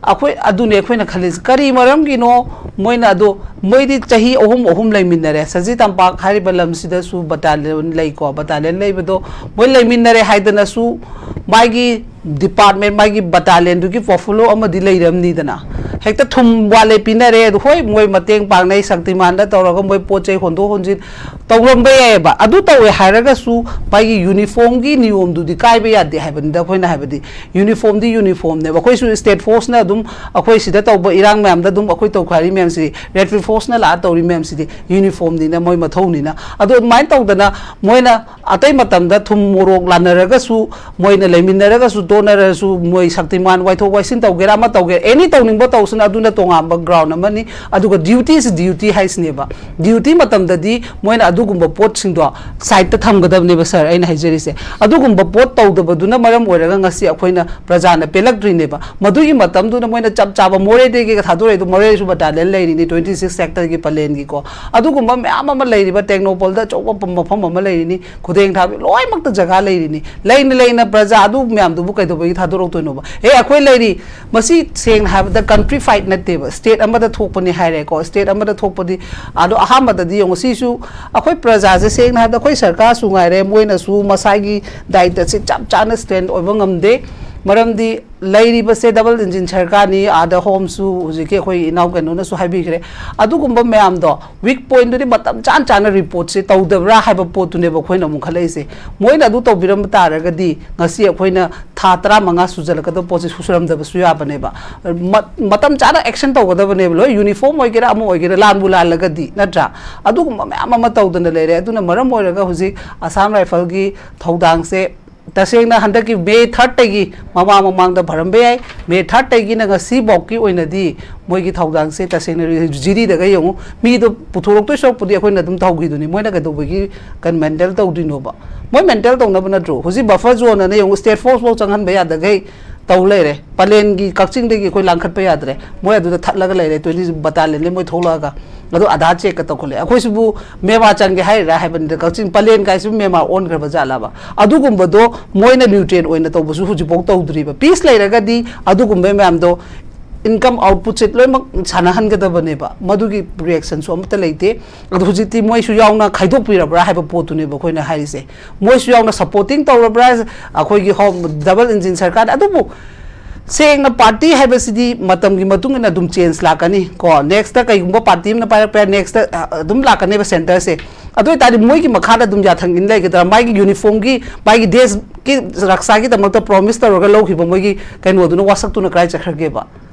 ꯑꯩꯈꯣꯏ, ꯑꯗꯨꯅꯦ ꯑꯩꯈꯣꯏꯅ ꯈꯜꯂꯤꯁꯦ꯫ ꯀꯔꯤ ꯃꯔꯝꯒꯤꯅꯣ ꯃꯣꯏꯅ ꯑꯗꯣ, ꯃꯣꯏꯗꯤ ꯆꯍꯤ ꯑꯍꯨꯝ, ꯑꯍꯨꯝ ꯂꯩꯃꯤꯟꯅꯔꯦ꯫ ꯁꯖꯤ ꯇꯝꯄꯥꯛ ꯍꯥꯏꯔꯤꯕ ꯂꯝꯁꯤꯗꯁꯨ ꯕꯇꯥꯂꯤꯌꯟ ꯂꯩꯀꯣ, ꯕꯇꯥꯂꯤꯌꯟ ꯂꯩꯕꯗꯣ ꯃꯣꯏ ꯂꯩꯃꯤꯟꯅꯔꯦ ꯍꯥꯏꯗꯅꯁꯨ ꯃꯥꯒꯤ ꯗꯤꯄꯥꯔꯠꯃꯦꯟ, ꯃꯥꯒꯤ ꯕꯇꯥꯂꯤꯌꯟꯗꯨꯒꯤ ꯄꯣꯔꯠꯐꯣꯂꯤꯑꯣ ꯑꯃꯗꯤ ꯂꯩꯔꯝꯅꯤꯗꯅ꯫ ꯍꯦꯛꯇ ꯊꯨꯝ ꯋꯥꯠꯂꯦ ꯄꯤꯅꯔꯦ꯫ ꯑꯗꯨ ꯍꯣꯏ, ꯃꯣꯏ ꯃꯇꯦꯡ ꯄꯥꯡꯅꯩ, ꯁꯛꯇꯤꯃꯥꯟꯗ ꯇꯧꯔꯒ ꯃꯣꯏ ꯄꯣꯠ ꯆꯩ ꯍꯣꯟꯗꯣꯛ ꯍꯣꯟꯖꯤꯟ ꯇꯧꯔꯝꯕ ꯌꯥꯏꯑꯕ꯫ ꯑꯗꯨ ꯇꯧꯋꯦ ꯍꯥꯏꯔꯒꯁꯨ ꯃꯥꯒꯤ ꯌꯨꯅꯤꯐꯣꯔꯝꯒꯤ ꯅꯤꯌꯣꯝꯗꯨꯗꯤ ꯀꯥꯏꯕ ꯌꯥꯗꯦ ꯍꯥꯏꯕꯅꯤꯗ꯫ ꯑꯩꯈꯣꯏꯅ ꯍꯥꯏꯕꯗꯤ ꯌꯨꯅꯤꯐꯣꯔꯝꯗꯤ ꯌꯨꯅꯤꯐꯣꯔꯝꯅꯦꯕ꯫ ꯑꯩꯈꯣꯏꯁꯨ ꯁ꯭ꯇꯦꯠ ꯐꯣꯔꯁꯅ ꯑꯗꯨꯝ ꯑꯩꯈꯣꯏ ꯁꯤꯗ ꯇꯧꯕ ꯏꯔꯥꯡ ꯃꯌꯥꯝꯗ ꯑꯗꯨꯝ ꯑꯩꯈꯣꯏ ꯇꯧꯈꯥꯏꯔꯤ ꯃꯌꯥꯝꯁꯤꯗꯤ, ꯔꯦꯗ ꯀ꯭ꯔꯤꯁ ꯐꯣꯔꯁꯅ ꯂꯥꯛꯑ ꯇꯧꯔꯤ ꯃꯌꯥꯝꯁꯤꯗꯤ ꯌꯨꯅꯤꯐꯣꯔꯝꯅꯤꯅ, ꯃꯣꯏ ꯃꯊꯧꯅꯤꯅ꯫ ꯑꯗꯣ ꯑꯗꯨꯃꯥꯏꯅ ꯇꯧꯗꯅ ꯃꯣꯏꯅ ꯑꯇꯩ ꯃꯇꯝꯗ ꯊꯨꯝ ꯃꯣꯔꯣꯛ ꯂꯥꯟꯅꯔꯒꯁꯨ, ꯃꯣꯏꯅ ꯂꯩꯃꯤꯟꯅꯔꯒꯁꯨ, ꯇꯣꯟꯅꯔꯁꯨ, ꯃꯣꯏ ꯁꯛꯇꯤꯃꯥꯟ ꯋꯥꯏꯊꯣꯛ ꯋꯥꯏꯁꯤꯟ ꯇꯧꯒꯦꯔꯥ, ꯑꯃ ꯇꯧꯒꯦꯔꯥ, ꯑꯦꯅꯤ ꯇꯧꯅꯤꯡꯕ ꯇꯧꯁꯅꯨ, ꯑꯗꯨꯅ ꯇꯣꯉꯥꯟꯕ ꯒ꯭ꯔꯥꯎꯟ ꯑꯃꯅꯤ꯫ ꯑꯗꯨꯒ ꯗ꯭ꯌꯨꯇꯤꯁꯤ ꯗ꯭ꯌꯨꯇꯤ ꯍꯥꯏꯁꯤꯅꯦꯕ꯫ ꯗ꯭ꯌꯨꯇꯤ ꯃꯇꯝꯗꯗꯤ ꯃꯣꯏꯅ ꯑꯗꯨꯒꯨꯝꯕ ꯄꯣꯠꯁꯤꯡꯗꯣ ꯁꯥꯏꯠꯇ ꯊꯝꯒꯗꯕꯅꯦꯕ, ꯁꯥꯔ, ꯑꯩꯅ ꯍꯥꯏꯖꯔꯤꯁꯦ꯫ ꯑꯗꯨꯒꯨꯝꯕ ꯄꯣꯠ ꯇꯧꯗꯕꯗꯨꯅ ꯃꯔꯝ ꯑꯣꯏꯔꯒ ꯉꯁꯤ ꯑꯩꯈꯣꯏꯅ ꯄ꯭ꯔꯖꯥꯅ ꯄꯦꯜꯂꯛꯇ꯭ꯔꯤꯅꯦꯕ꯫ ꯃꯗꯨꯒꯤ ꯃꯇꯝꯗꯨꯗ ꯃꯣꯏꯅ ꯆꯞ ꯆꯥꯕ ꯃꯣꯔꯦꯗꯒꯤꯒ ꯊꯥꯗꯣꯔꯛꯏꯗꯣ, ꯃꯣꯔꯦꯁꯨ ꯕꯇꯥꯂꯤꯌꯟ ꯂꯩꯔꯤꯅꯤ, ꯇ꯭ꯋꯦꯟꯇꯤ ꯁꯤꯛꯁ ꯁꯦꯛꯇꯔꯒꯤ ꯄꯂꯦꯟꯒꯤꯀꯣ꯫ ꯑꯗꯨꯒꯨꯝꯕ ꯃꯌꯥꯝ ꯑꯃ ꯂꯩꯔꯤꯕ, ꯇꯦꯡꯅꯧꯄꯜꯗ ꯑꯆꯧꯕ ꯃꯐꯝ ꯑꯃ ꯂꯩꯔꯤꯅꯤ, ꯈꯨꯗꯦꯡ ꯊꯥꯕꯤ ꯂꯣꯏꯅꯃꯛꯇ ꯖꯒꯥ ꯂꯩꯔꯤꯅꯤ꯫ ꯂꯩꯅ ꯂꯩꯅ ꯄ꯭ꯔꯖꯥ ꯑꯗꯨ ꯃꯌꯥꯝꯗꯨꯕꯨ ꯀꯩꯗꯧꯕꯒꯤ ꯊꯥꯗꯣꯔꯛꯇꯣꯏꯅꯣꯕ? ꯑꯦ, ꯑꯩꯈꯣꯏ ꯂꯩꯔꯤ, ꯃꯁꯤ ꯁꯦꯡꯅ ꯍꯥꯏꯕꯗ ꯀꯟꯇ꯭ꯔꯤ ꯐꯥꯏꯠ ꯅꯠꯇꯦꯕ, ꯁ꯭ꯇꯦꯠ ꯑꯃꯗ ꯊꯣꯛꯄꯅꯤ ꯍꯥꯏꯔꯦꯀꯣ꯫ ꯁ꯭ꯇꯦꯠ ꯑꯃꯗ ꯊꯣꯛꯄꯗꯤ, ꯑꯗꯣ ꯑꯍꯥꯟꯕꯗꯗꯤ ꯌꯦꯡꯉꯨ, ꯁꯤꯁꯨ ꯑꯩꯈꯣꯏ ꯄ꯭ꯔꯖꯥꯁꯦ, ꯁꯦꯡꯅ ꯍꯥꯏꯕꯗ ꯑꯩꯈꯣꯏ ꯁꯔꯀꯥꯔꯁꯨ ꯉꯥꯏꯔꯦ, ꯃꯣꯏꯅꯁꯨ ꯃꯁꯥꯒꯤ ꯗꯥꯏꯇꯁꯦ ꯆꯞ ꯆꯥꯅ ꯁ꯭ꯇꯦꯟ ꯑꯣꯏꯕ ꯉꯝꯗꯦ꯫ ꯃꯔꯝꯗꯤ ꯂꯩꯔꯤꯕꯁꯦ ꯗꯕꯜ ꯏꯟꯖꯤꯟ ꯁꯔꯀꯥꯔꯅꯤ, ꯑꯥꯗ ꯍꯣꯝꯁꯨ ꯍꯧꯖꯤꯛꯀꯤ ꯑꯩꯈꯣꯏ ꯏꯅꯥꯎ ꯀꯩꯅꯣꯅꯁꯨ ꯍꯥꯏꯕꯤꯈ꯭ꯔꯦ꯫ ꯑꯗꯨꯒꯨꯝꯕ ꯃꯌꯥꯝꯗꯣ, ꯋꯤꯛ ꯄꯣꯏꯟꯗꯨꯗꯤ ꯃꯇꯝ ꯆꯥꯅ ꯆꯥꯅ ꯔꯤꯄꯣꯔꯠꯁꯦ ꯇꯧꯗꯕ꯭ꯔꯥ ꯍꯥꯏꯕ ꯄꯣꯠꯇꯨꯅꯦꯕ ꯑꯩꯈꯣꯏꯅ ꯑꯃꯨꯛ ꯈꯜꯂꯛꯏꯁꯦ꯫ ꯃꯣꯏꯅ ꯑꯗꯨ ꯇꯧꯕꯤꯔꯝꯕ ꯇꯥꯔꯒꯗꯤ ꯉꯁꯤ ꯑꯩꯈꯣꯏꯅ ꯊꯥ ꯇꯔꯥꯃꯉꯥ ꯁꯨꯖꯜꯂꯛꯀꯗꯕ ꯄꯣꯠꯁꯦ ꯁꯨꯖꯔꯝꯗꯕꯁꯨ ꯌꯥꯕꯅꯦꯕ꯫ ꯃ-, ꯃꯇꯝ ꯆꯥꯅ ꯑꯦꯛꯁꯟ ꯇꯧꯒꯗꯕꯅꯦꯕ, ꯂꯣꯏ ꯌꯨꯅꯤꯐꯣꯔꯝ ꯑꯣꯏꯒꯦꯔꯥ ꯑꯃ ꯑꯣꯏꯒꯦꯔꯥ, ꯂꯥꯟꯕꯨ ꯂꯥꯜꯂꯒꯗꯤ, ꯅꯠꯇ꯭ꯔꯥ? ꯑꯗꯨꯒꯨꯝꯕ ꯃꯌꯥꯝ ꯑꯃ ꯇꯧꯗꯅ ꯂꯩꯔꯦ꯫ ꯑꯗꯨꯅ ꯃꯔꯝ ꯑꯣꯏꯔꯒ ꯍꯧꯖꯤꯛ ꯑꯁꯥꯝ ꯔꯥꯏꯐꯜꯒꯤ ꯊꯧꯗꯥꯡꯁꯦ ꯇꯁꯦꯡꯅ ꯍꯟꯗꯛꯀꯤ ꯃꯦ ꯊꯥꯔꯠꯇꯒꯤ, ꯃꯃꯥꯡ ꯃꯃꯥꯡꯗ ꯐꯔꯝꯕ ꯌꯥꯏ, ꯃꯦ ꯊꯥꯔꯠꯇꯒꯤꯅ ꯉꯁꯤꯐꯥꯎꯒꯤ ꯑꯣꯏꯅꯗꯤ ꯃꯣꯏꯒꯤ ꯊꯧꯗꯥꯡꯁꯦ ꯇꯁꯦꯡꯅ ꯖꯤꯔꯤꯗꯒ ꯌꯦꯡꯉꯨ, ꯃꯤꯗꯣ ꯄꯨꯊꯣꯔꯛꯇꯣꯏ ꯁꯔꯨꯛꯄꯨꯗꯤ ꯑꯩꯈꯣꯏꯅ ꯑꯗꯨꯝ ꯇꯧꯈꯤꯗꯨꯅꯤ, ꯃꯣꯏꯅ ꯀꯩꯗꯧꯕꯒꯤ ꯀꯟ ꯃꯦꯟꯇꯦꯜ ꯇꯧꯗꯣꯏꯅꯣꯕ? ꯃꯣꯏ ꯃꯦꯟꯇꯦꯜ ꯇꯧꯅꯕ ꯅꯠꯇ꯭ꯔꯣ? ꯍꯧꯖꯤꯛ ꯕꯐꯔ ꯖꯣꯟ ꯑꯅ ꯌꯦꯡꯉꯨ, ꯁ꯭ꯇꯦꯠ ꯐꯣꯔꯁ ꯐꯥꯎ ꯆꯪꯍꯟꯕ ꯌꯥꯗꯈꯩ ꯇꯧ ꯂꯩꯔꯦ꯫ ꯄꯂꯦꯟꯒꯤ ꯀꯛꯆꯤꯡꯗꯒꯤ ꯑꯩꯈꯣꯏ ꯂꯥꯡꯈꯠꯄ ꯌꯥꯗ꯭ꯔꯦ, ꯃꯣꯏ ꯑꯗꯨꯗ ꯊꯠꯂꯒ ꯂꯩꯔꯦ, ꯇ꯭ꯋꯦꯟꯇꯤ ꯕꯇꯥꯂꯤꯌꯟꯗꯩ ꯃꯣꯏ ꯊꯣꯛꯂꯛꯑꯒ꯫ ꯑꯗꯣ ꯑꯥꯙꯥꯔ ꯆꯦꯛꯀ ꯇꯧꯈꯠꯂꯦ꯫ ꯑꯩꯈꯣꯏꯁꯤꯕꯨ ꯃꯦꯟꯃꯥꯔ ꯆꯪꯒꯦ ꯍꯥꯏꯔꯤꯔꯥ ꯍꯥꯏꯕꯅꯤꯗ, ꯀꯛꯆꯤꯡ ꯄꯂꯦꯟ ꯀꯥꯏꯁꯤꯕꯨ ꯃꯦꯟꯃꯥꯔ ꯑꯣꯟꯈ꯭ꯔꯕ ꯖꯥꯠꯂꯕ? ꯑꯗꯨꯒꯨꯝꯕꯗꯣ ꯃꯣꯏꯅ ꯅ꯭ꯌꯨꯇ꯭ꯔꯦꯟ ꯑꯣꯏꯅ ꯇꯧꯕꯁꯨ ꯍꯧꯖꯤꯛꯐꯥꯎ ꯇꯧꯗ꯭ꯔꯤꯕ꯫ ꯄꯤꯁ ꯂꯩꯔꯒꯗꯤ ꯑꯗꯨꯒꯨꯝꯕ ꯃꯌꯥꯝꯗꯣ, ꯏꯟꯀꯝ ꯑꯥꯎꯠꯄꯨꯠꯁꯦ ꯂꯣꯏꯅꯃꯛ ꯁꯥꯟꯅꯍꯟꯒꯗꯕꯅꯦꯕ꯫ ꯃꯗꯨꯒꯤ ꯔꯤꯌꯦꯛꯁꯟꯁꯨ ꯑꯃꯠꯇ ꯂꯩꯇꯦ꯫ ꯑꯗꯣ ꯍꯧꯖꯤꯛꯇꯤ ꯃꯣꯏꯁꯨ ꯌꯥꯎꯅ ꯈꯥꯏꯗꯣꯛꯄꯤꯔꯕ꯭ꯔꯥ ꯍꯥꯏꯕ ꯄꯣꯠꯇꯨꯅꯦꯕ ꯑꯩꯈꯣꯏꯅ ꯍꯥꯏꯔꯤꯁꯦ꯫ ꯃꯣꯏꯁꯨ ꯌꯥꯎꯅ ꯁꯄꯣꯔꯇꯤꯡ ꯇꯧꯔꯕ꯭ꯔꯥ? ꯑꯩꯈꯣꯏꯒꯤ ꯍꯣꯝ, ꯗꯕꯜ ꯏꯟꯖꯤꯟ ꯁꯔꯀꯥꯔꯅ꯫ ꯑꯗꯨꯕꯨ ꯁꯦꯡꯅ ꯄꯥꯔꯇꯤ ꯍꯥꯏꯕꯁꯤꯗꯤ ꯃꯇꯝꯒꯤ ꯃꯇꯨꯡ ꯏꯟꯅ ꯑꯗꯨꯝ ꯆꯦꯟꯖ ꯂꯥꯛꯀꯅꯤ ꯀꯣ꯫ ꯅꯦꯛꯁꯇ ꯀꯩꯒꯨꯝꯕ ꯄꯥꯔꯇꯤ ꯑꯃꯅ ꯄꯥꯏꯔꯛꯄ ꯌꯥꯏ, ꯅꯦꯛꯁꯇ, ꯑ, ꯑꯗꯨꯝ ꯂꯥꯛꯀꯅꯦꯕ ꯁꯦꯟꯇꯔꯁꯦ꯫ ꯑꯗꯨ ꯑꯣꯏꯇꯥꯔꯗꯤ ꯃꯣꯏꯒꯤ ꯃꯈꯥꯗ ꯑꯗꯨꯝ ꯌꯥꯊꯪ ꯏꯟ ꯂꯩꯒꯗ꯭ꯔꯥ? ꯃꯥꯒꯤ ꯌꯨꯅꯤꯐꯣꯔꯝꯒꯤ, ꯃꯥꯒꯤ ꯗꯦꯁꯀꯤ ꯔꯛꯁꯥꯒꯤꯗꯃꯛꯇ ꯄ꯭ꯔꯣꯃꯤꯁ ꯇꯧꯔꯒ ꯂꯧꯈꯤꯕ ꯃꯣꯏꯒꯤ ꯀꯩꯅꯣꯗꯨꯅ, ꯋꯥꯁꯛꯇꯨꯅ ꯀꯗꯥꯏ ꯆꯠꯈ꯭ꯔꯒꯦꯕ?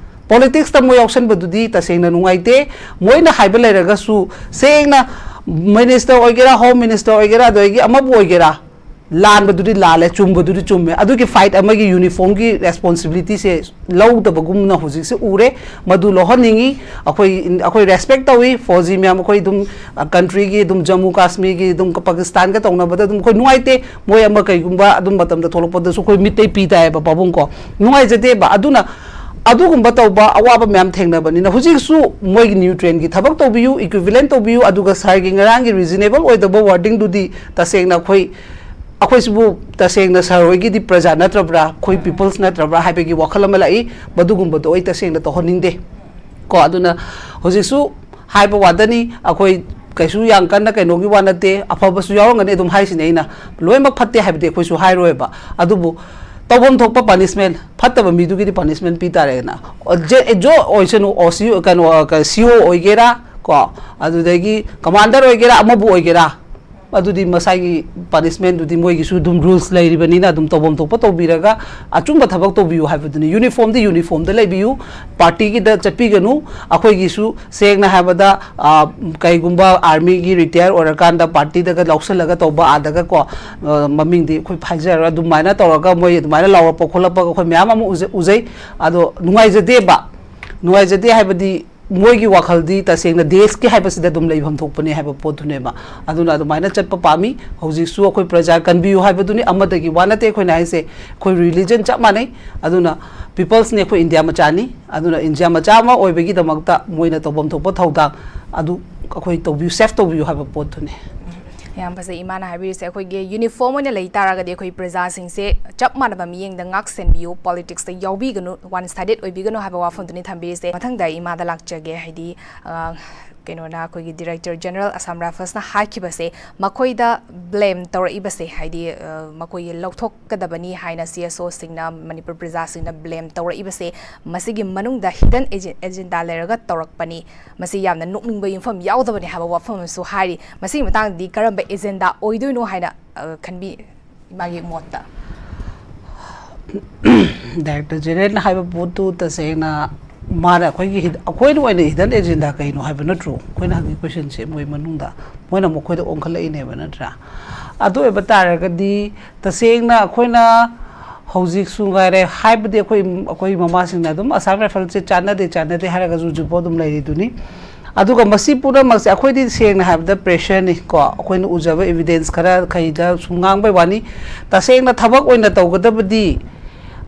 ꯄꯣꯂꯤꯇꯤꯛꯁꯇ ꯃꯣꯏ ꯌꯥꯎꯁꯟꯕꯗꯨꯗꯤ ꯇꯁꯦꯡꯅ ꯅꯨꯡꯉꯥꯏꯇꯦ꯫ ꯃꯣꯏꯅ ꯍꯥꯏꯕ ꯂꯩꯔꯒꯁꯨ, ꯁꯦꯡꯅ ꯃꯤꯅꯤꯁꯇꯔ ꯑꯣꯏꯒꯦꯔꯥ, ꯍꯣꯝ ꯃꯤꯅꯤꯁꯇꯔ ꯑꯣꯏꯒꯦꯔꯥ, ꯑꯗꯒꯤ ꯑꯃꯕꯨ ꯑꯣꯏꯒꯦꯔꯥ, ꯂꯥꯟꯕꯗꯨꯗꯤ ꯂꯥꯜꯂꯦ, ꯆꯨꯝꯕꯗꯨꯗꯤ ꯆꯨꯝꯃꯦ꯫ ꯑꯗꯨꯒꯤ fight ꯑꯃꯒꯤ uniformꯒꯤ responsibilityꯁꯦ ꯂꯧꯗꯕꯒꯨꯝꯅ ꯍꯧꯖꯤꯛꯁꯦ ꯎꯔꯦ꯫ ꯃꯗꯨ ꯂꯧꯍꯟꯅꯤꯡꯉꯤ꯫ ꯑꯩꯈꯣꯏ, ꯑꯩꯈꯣꯏ respect ꯇꯧꯏ ꯐꯧꯖꯤ ꯃꯌꯥꯝ꯫ ꯑꯩꯈꯣꯏ ꯑꯗꯨꯝ, ꯑ, countryꯒꯤ ꯑꯗꯨꯝ ꯖꯝꯃꯨ ꯀꯥꯁꯃꯤꯔꯒꯤ ꯑꯗꯨꯝ ꯄꯥꯀꯤꯁꯇꯥꯟꯒ ꯇꯧꯅꯕꯗ ꯑꯗꯨꯝ ꯑꯩꯈꯣꯏ ꯅꯨꯡꯉꯥꯏꯇꯦ꯫ ꯃꯣꯏ ꯑꯃ ꯀꯩꯒꯨꯝꯕ ꯑꯗꯨꯝ ꯃꯇꯝꯗ ꯊꯣꯛꯂꯛꯄꯗꯁꯨ ꯑꯩꯈꯣꯏ ꯃꯤꯠꯇꯩ ꯄꯤ ꯇꯥꯏꯌꯦꯕ ꯄꯥꯕꯨꯡ ꯀꯣ꯫ ꯅꯨꯡꯉꯥꯏꯖꯗꯦꯕ꯫ ꯑꯗꯨꯅ ꯑꯗꯨꯒꯨꯝꯕ ꯇꯧꯕ ꯑꯋꯥꯕ ꯃꯌꯥꯝ ꯊꯦꯡꯅꯕꯅꯤꯅ ꯍꯧꯖꯤꯛꯁꯨ ꯃꯣꯏꯒꯤ nutrientꯒꯤ ꯊꯕꯛ ꯇꯧꯕꯤꯌꯨ, equivalent ꯇꯧꯕꯤꯌꯨ꯫ ꯑꯗꯨꯒ sirꯒꯤ ꯉꯔꯥꯡꯒꯤ reasonable ꯑꯣꯏꯗꯕ wordingꯗꯨꯗꯤ ꯇꯁꯦꯡꯅ ꯑꯩꯈꯣꯏ, ꯑꯩꯈꯣꯏꯁꯤꯕꯨ ꯇꯁꯦꯡꯅ sir ꯍꯣꯏꯒꯤꯗꯤ ꯄ꯭ꯔꯖꯥ ꯅꯠꯇ꯭ꯔꯕ꯭ꯔꯥ, ꯑꯩꯈꯣꯏ peoples ꯅꯠꯇ꯭ꯔꯕ꯭ꯔꯥ ꯍꯥꯏꯕꯒꯤ ꯋꯥꯈꯜ ꯑꯃ ꯂꯥꯛꯏ꯫ ꯃꯗꯨꯒꯨꯝꯕꯗꯣ ꯑꯩ ꯇꯁꯦꯡꯅ ꯇꯧꯍꯟꯅꯤꯡꯗꯦ ꯀꯣ꯫ ꯑꯗꯨꯅ ꯍꯧꯖꯤꯛꯁꯨ ꯍꯥꯏꯕ ꯋꯥꯗꯅꯤ, ꯑꯩꯈꯣꯏ ꯀꯩꯁꯨ ꯌꯥꯝ ꯀꯟꯅ ꯀꯩꯅꯣꯒꯤ ꯋꯥ ꯅꯠꯇꯦ, ꯑꯐꯕꯁꯨ ꯌꯥꯎꯔꯝꯒꯅꯤ ꯑꯗꯨꯝ ꯍꯥꯏꯁꯤꯅꯦ ꯑꯩꯅ꯫ ꯂꯣꯏꯅꯃꯛ ꯐꯠꯇꯦ ꯍꯥꯏꯕꯗꯤ ꯑꯩꯈꯣꯏꯁꯨ ꯍꯥꯏꯔꯣꯏꯕ꯫ ꯑꯗꯨꯕꯨ ꯇꯧꯐꯝ ꯊꯣꯛꯄ punishment, ꯐꯠꯇꯕ ꯃꯤꯗꯨꯒꯤꯗꯤ punishment ꯄꯤ ꯇꯥꯔꯦꯗꯅ꯫ ꯑꯣ, ꯖꯦ-, ꯖꯣ ꯑꯣꯏꯁꯅꯨ, ꯑꯣ, ꯁꯤ, ꯀꯩꯅꯣ, ꯑ, ꯀ-, C O ꯑꯣꯏꯒꯦꯔꯥ ꯀꯣ, ꯑꯗꯨꯗꯒꯤ commander ꯑꯣꯏꯒꯦꯔꯥ, ꯑꯃꯕꯨ ꯑꯣꯏꯒꯦꯔꯥ, ꯑꯗꯨꯗꯤ ꯃꯁꯥꯒꯤ punishmentꯗꯨꯗꯤ ꯃꯣꯏꯒꯤꯁꯨ ꯑꯗꯨꯝ rules ꯂꯩꯔꯤꯕꯅꯤꯅ ꯑꯗꯨꯝ ꯇꯧꯐꯝ ꯊꯣꯛꯄ ꯇꯧꯕꯤꯔꯒ ꯑꯆꯨꯝꯕ ꯊꯕꯛ ꯇꯧꯕꯤꯌꯨ ꯍꯥꯏꯕꯗꯨꯅꯤ꯫ Uniformꯗꯤ uniformꯗ ꯂꯩꯕꯤꯌꯨ, partyꯒꯤꯗ ꯆꯠꯄꯤꯒꯅꯨ꯫ ꯑꯩꯈꯣꯏꯒꯤꯁꯨ ꯁꯦꯡꯅ ꯍꯥꯏꯕꯗ, ꯑ, ꯀꯩꯒꯨꯝꯕ armyꯒꯤ retire ꯑꯣꯏꯔꯀꯥꯟꯗ partyꯗꯒ ꯂꯧꯁꯤꯜꯂꯒ ꯇꯧꯕ ꯑꯥꯗꯒ ꯀꯣ, ꯑ, ꯃꯃꯤꯡꯗꯤ ꯑꯩꯈꯣꯏ ꯍꯥꯏꯖꯔꯔꯣꯏ꯫ ꯑꯗꯨꯃꯥꯏꯅ ꯇꯧꯔꯒ ꯃꯣꯏ ꯑꯗꯨꯃꯥꯏꯅ ꯂꯥꯎꯔꯛꯄ ꯈꯣꯠꯂꯛꯄꯒ ꯑꯩꯈꯣꯏ ꯃꯌꯥꯝ ꯑꯃ ꯎꯖ-, ꯎꯖꯩ꯫ ꯑꯗꯣ ꯅꯨꯡꯉꯥꯏꯖꯗꯦꯕ꯫ ꯅꯨꯡꯉꯥꯏꯖꯗꯦ ꯍꯥꯏꯕꯗꯤ ꯃꯣꯏꯒꯤ ꯋꯥꯈꯜꯗꯤ ꯇꯁꯦꯡꯅ ꯗꯦꯁꯀꯤ ꯍꯥꯏꯕꯁꯤꯗ ꯑꯗꯨꯝ ꯂꯩꯐꯝ ꯊꯣꯛꯄꯅꯦ ꯍꯥꯏꯕ ꯄꯣꯠꯇꯨꯅꯦꯕ꯫ ꯑꯗꯨꯅ ꯑꯗꯨꯃꯥꯏꯅ ꯆꯠꯄ ꯄꯥꯝꯃꯤ꯫ ꯍꯧꯖꯤꯛꯁꯨ ꯑꯩꯈꯣꯏ ꯄ꯭ꯔꯖꯥ ꯀꯟꯕꯤꯌꯨ ꯍꯥꯏꯕꯗꯨꯅꯤ, ꯑꯃꯗꯒꯤ ꯋꯥ ꯅꯠꯇꯦ ꯑꯩꯈꯣꯏꯅ ꯍꯥꯏꯁꯦ꯫ ꯑꯩꯈꯣꯏ religion ꯆꯞ ꯃꯥꯟꯅꯩ꯫ ꯑꯗꯨꯅ peoplesꯅꯦ, ꯑꯩꯈꯣꯏ ꯏꯟꯗꯤꯌꯥ ꯃꯆꯥꯅꯤ꯫ ꯑꯗꯨꯅ ꯏꯟꯗꯤꯌꯥ ꯃꯆꯥ ꯑꯃ ꯑꯣꯏꯕꯒꯤꯗꯃꯛꯇ ꯃꯣꯏꯅ ꯇꯧꯐꯝ ꯊꯣꯛꯄ ꯊꯧꯗꯥꯡ ꯑꯗꯨ ꯑꯩꯈꯣꯏ ꯇꯧꯕꯤꯌꯨ, safe ꯇꯧꯕꯤꯌꯨ ꯍꯥꯏꯕ ꯄꯣꯠꯇꯨꯅꯤ꯫ ꯌꯥꯝ ꯐꯖꯩ ꯏꯃꯥꯅ ꯍꯥꯏꯕꯤꯔꯤꯁꯦ꯫ ꯑꯩꯈꯣꯏꯒꯤ uniform ꯑꯣꯏꯅ ꯂꯩ ꯇꯥꯔꯒꯗꯤ ꯑꯩꯈꯣꯏ ꯄ꯭ꯔꯖꯥꯁꯤꯡꯁꯦ ꯆꯞ ꯃꯥꯟꯅꯕ ꯃꯤꯠꯌꯦꯡꯗ ꯉꯥꯛ ꯁꯦꯟꯕꯤꯌꯨ, politicsꯇ ꯌꯥꯎꯕꯤꯒꯅꯨ, one sided ꯑꯣꯏꯕꯤꯒꯅꯨ ꯍꯥꯏꯕ ꯋꯥꯐꯝꯗꯨꯅꯤ ꯊꯝꯕꯤꯔꯤꯁꯦ꯫ ꯃꯊꯪꯗ ꯏꯃꯥꯗ ꯂꯥꯛꯆꯒꯦ, ꯍꯥꯏꯗꯤ, ꯑ, ꯀꯩꯅꯣꯅ, ꯑꯩꯈꯣꯏꯒꯤ Director General Assam Riflesꯅ ꯍꯥꯏꯈꯤꯕꯁꯦ, ꯃꯈꯣꯏꯗ blame ꯇꯧꯔꯛꯏꯕꯁꯦ, ꯍꯥꯏꯗꯤ, ꯑ, ꯃꯈꯣꯏꯒꯤ ꯂꯧꯊꯣꯛꯀꯗꯕꯅꯤ ꯍꯥꯏꯅ C S Oꯁꯤꯡꯅ, ꯃꯅꯤꯄꯨꯔ ꯄ꯭ꯔꯖꯥꯁꯤꯡꯅ blame ꯇꯧꯔꯛꯏꯕꯁꯦ, ꯃꯁꯤꯒꯤ ꯃꯅꯨꯡꯗ hidden agenda ꯂꯩꯔꯒ ꯇꯧꯔꯛꯄꯅꯤ꯫ ꯃꯁꯤ ꯌꯥꯝꯅ ꯅꯣꯛꯅꯤꯡꯕ ꯌꯨꯝꯐꯝ ꯌꯥꯎꯗꯕꯅꯤ ꯍꯥꯏꯕ ꯋꯥꯐꯝ ꯑꯃꯁꯨ ꯍꯥꯏꯔꯤ꯫ ꯃꯁꯤꯒꯤ ꯃꯇꯥꯡꯗꯗꯤ ꯀꯔꯝꯕ agenda ꯑꯣꯏꯗꯣꯏꯅꯣ ꯍꯥꯏꯅ, ꯑ, ꯈꯟꯕꯤ, ꯏꯃꯥꯒꯤ ꯃꯣꯠꯇ? Director Generalꯅ ꯍꯥꯏꯕ ꯄꯣꯠꯇꯨ ꯇꯁꯦꯡꯅ ꯃꯥꯅ ꯑꯩꯈꯣꯏꯒꯤ hid-, ꯑꯩꯈꯣꯏꯅ ꯑꯣꯏꯅ hidden agenda ꯀꯩꯅꯣ ꯍꯥꯏꯕ ꯅꯠꯇ꯭ꯔꯣ? ꯑꯩꯈꯣꯏꯅ ꯍꯪꯉꯤ questionꯁꯦ ꯃꯣꯏ ꯃꯅꯨꯡꯗ ꯃꯣꯏꯅ ꯑꯃꯨꯛ ꯑꯩꯈꯣꯏꯗ ꯑꯣꯟꯈꯠꯂꯛꯏꯅꯦꯕ, ꯅꯠꯇ꯭ꯔꯥ? ꯑꯗꯨ ꯑꯣꯏꯕ ꯇꯥꯔꯒꯗꯤ ꯇꯁꯦꯡꯅ ꯑꯩꯈꯣꯏꯅ ꯍꯧꯖꯤꯛꯁꯨ ꯉꯥꯏꯔꯦ ꯍꯥꯏꯕꯗꯤ ꯑꯩꯈꯣꯏ ꯑꯩꯈꯣꯏ ꯃꯃꯥꯁꯤꯡꯅ ꯑꯗꯨꯝ Assam Riflesꯁꯦ ꯆꯥꯟꯅꯗꯦ ꯆꯥꯟꯅꯗꯦ ꯍꯥꯏꯔꯒꯁꯨ ꯍꯧꯖꯤꯛꯐꯥꯎ ꯑꯗꯨꯝ ꯂꯩꯔꯤꯗꯨꯅꯤ꯫ ꯑꯗꯨꯒ ꯃꯁꯤ ꯄꯨꯝꯅꯃꯛꯁꯦ ꯑꯩꯈꯣꯏꯗꯤ ꯁꯦꯡꯅ ꯍꯥꯏꯕꯗ pressureꯅꯤ ꯀꯣ, ꯑꯩꯈꯣꯏꯅ ꯎꯖꯕ evidence ꯈꯔ ꯈꯩꯗ ꯁꯨꯝ ꯉꯥꯡꯕꯩ ꯋꯥꯅꯤ꯫ ꯇꯁꯦꯡꯅ ꯊꯕꯛ ꯑꯣꯏꯅ ꯇꯧꯒꯗꯕꯗꯤ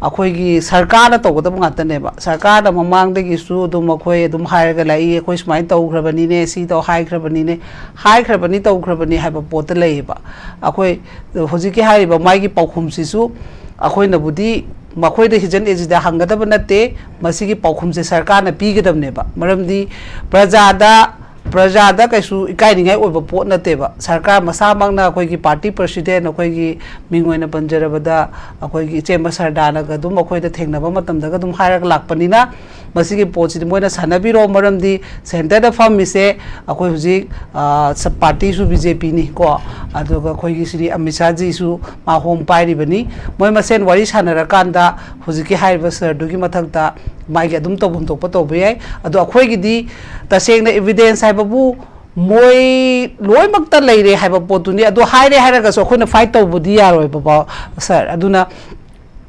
ꯑꯩꯈꯣꯏꯒꯤ ꯁꯔꯀꯥꯔꯅ ꯇꯧꯒꯗꯕ ꯉꯥꯛꯇꯅꯦꯕ꯫ ꯁꯔꯀꯥꯔꯅ ꯃꯃꯥꯡꯗꯒꯤꯁꯨ ꯑꯗꯨꯝ ꯑꯩꯈꯣꯏ ꯑꯗꯨꯝ ꯍꯥꯏꯔꯒ ꯂꯥꯛꯏ, ꯑꯩꯈꯣꯏ ꯁꯨꯃꯥꯏꯅ ꯇꯧꯈ꯭ꯔꯕꯅꯤꯅꯦ, ꯁꯤ ꯇꯧ ꯍꯥꯏꯈ꯭ꯔꯕꯅꯤꯅꯦ, ꯍꯥꯏꯈ꯭ꯔꯕꯅꯤ ꯇꯧꯈ꯭ꯔꯕꯅꯤ ꯍꯥꯏꯕ ꯄꯣꯠꯇ ꯂꯩꯌꯦꯕ꯫ ꯑꯩꯈꯣꯏ ꯍꯧꯖꯤꯛꯀꯤ ꯍꯥꯏꯔꯤꯕ ꯃꯥꯒꯤ ꯄꯥꯎꯈꯨꯝꯁꯤꯁꯨ ꯑꯩꯈꯣꯏꯅꯕꯨꯗꯤ ꯃꯈꯣꯏꯗ ꯍꯤꯖꯟ ꯑꯦꯖꯤꯗ ꯍꯪꯒꯗꯕ ꯅꯠꯇꯦ, ꯃꯁꯤꯒꯤ ꯄꯥꯎꯈꯨꯝꯁꯦ ꯁꯔꯀꯥꯔꯅ ꯄꯤꯒꯗꯕꯅꯦꯕ꯫ ꯃꯔꯝꯗꯤ ꯄ꯭ꯔꯖꯥꯗ ꯄ꯭ꯔꯖꯥꯗ ꯀꯩꯁꯨ ꯏꯀꯥꯏꯅꯤꯡꯉꯥꯏ ꯑꯣꯏꯕ ꯄꯣꯠ ꯅꯠꯇꯦꯕ꯫ ꯁꯔꯀꯥꯔ ꯃꯁꯥꯃꯛꯅ ꯑꯩꯈꯣꯏꯒꯤ party president, ꯑꯩꯈꯣꯏꯒꯤ ꯃꯤꯡ ꯑꯣꯏꯅ ꯄꯟꯖꯔꯕꯗ ꯑꯩꯈꯣꯏꯒꯤ ꯏꯆꯦ ꯃꯁꯔꯗꯥꯅꯒ ꯑꯗꯨꯝ ꯑꯩꯈꯣꯏꯗ ꯊꯦꯡꯅꯕ ꯃꯇꯝꯗꯒ ꯑꯗꯨꯝ ꯍꯥꯏꯔꯒ ꯂꯥꯛꯄꯅꯤꯅ, ꯃꯁꯤꯒꯤ ꯄꯣꯠꯁꯤꯗꯤ ꯃꯣꯏꯅ ꯁꯥꯟꯅꯕꯤꯔꯣ꯫ ꯃꯔꯝꯗꯤ centreꯗ ꯐꯝꯃꯤꯁꯦ ꯑꯩꯈꯣꯏ ꯍꯧꯖꯤꯛ ꯑ, ꯁ- partyꯁꯨ BJPꯅꯤ ꯀꯣ, ꯑꯗꯨꯒ ꯑꯩꯈꯣꯏꯒꯤ ꯁ꯭ꯔꯤ ꯑꯃꯤꯠ ꯁꯥꯍꯖꯤꯁꯨ ꯃꯥ home ꯄꯥꯏꯔꯤꯕꯅꯤ꯫ ꯃꯣꯏ ꯃꯁꯦꯟ ꯋꯥꯔꯤ ꯁꯥꯟꯅꯔꯀꯥꯟꯗ ꯍꯧꯖꯤꯛꯀꯤ ꯍꯥꯏꯔꯤꯕ sirꯗꯨꯒꯤ ꯃꯊꯛꯇ ꯃꯥꯒꯤ ꯑꯗꯨꯝ ꯇꯧꯐꯝ ꯊꯣꯛꯄ ꯇꯧꯕ ꯌꯥꯏ꯫ ꯑꯗꯣ ꯑꯩꯈꯣꯏꯒꯤꯗꯤ ꯇꯁꯦꯡꯅ evidence ꯍꯥꯏꯕꯕꯨ ꯃꯣꯏ ꯂꯣꯏꯅꯃꯛꯇ ꯂꯩꯔꯦ ꯍꯥꯏꯕ ꯄꯣꯠꯇꯨꯅꯤ꯫ ꯑꯗꯣ ꯍꯥꯏꯔꯦ ꯍꯥꯏꯔꯒꯁꯨ ꯑꯩꯈꯣꯏꯅ fight ꯇꯧꯕꯗꯤ ꯌꯥꯔꯣꯏꯕꯀꯣ sir꯫ ꯑꯗꯨꯅ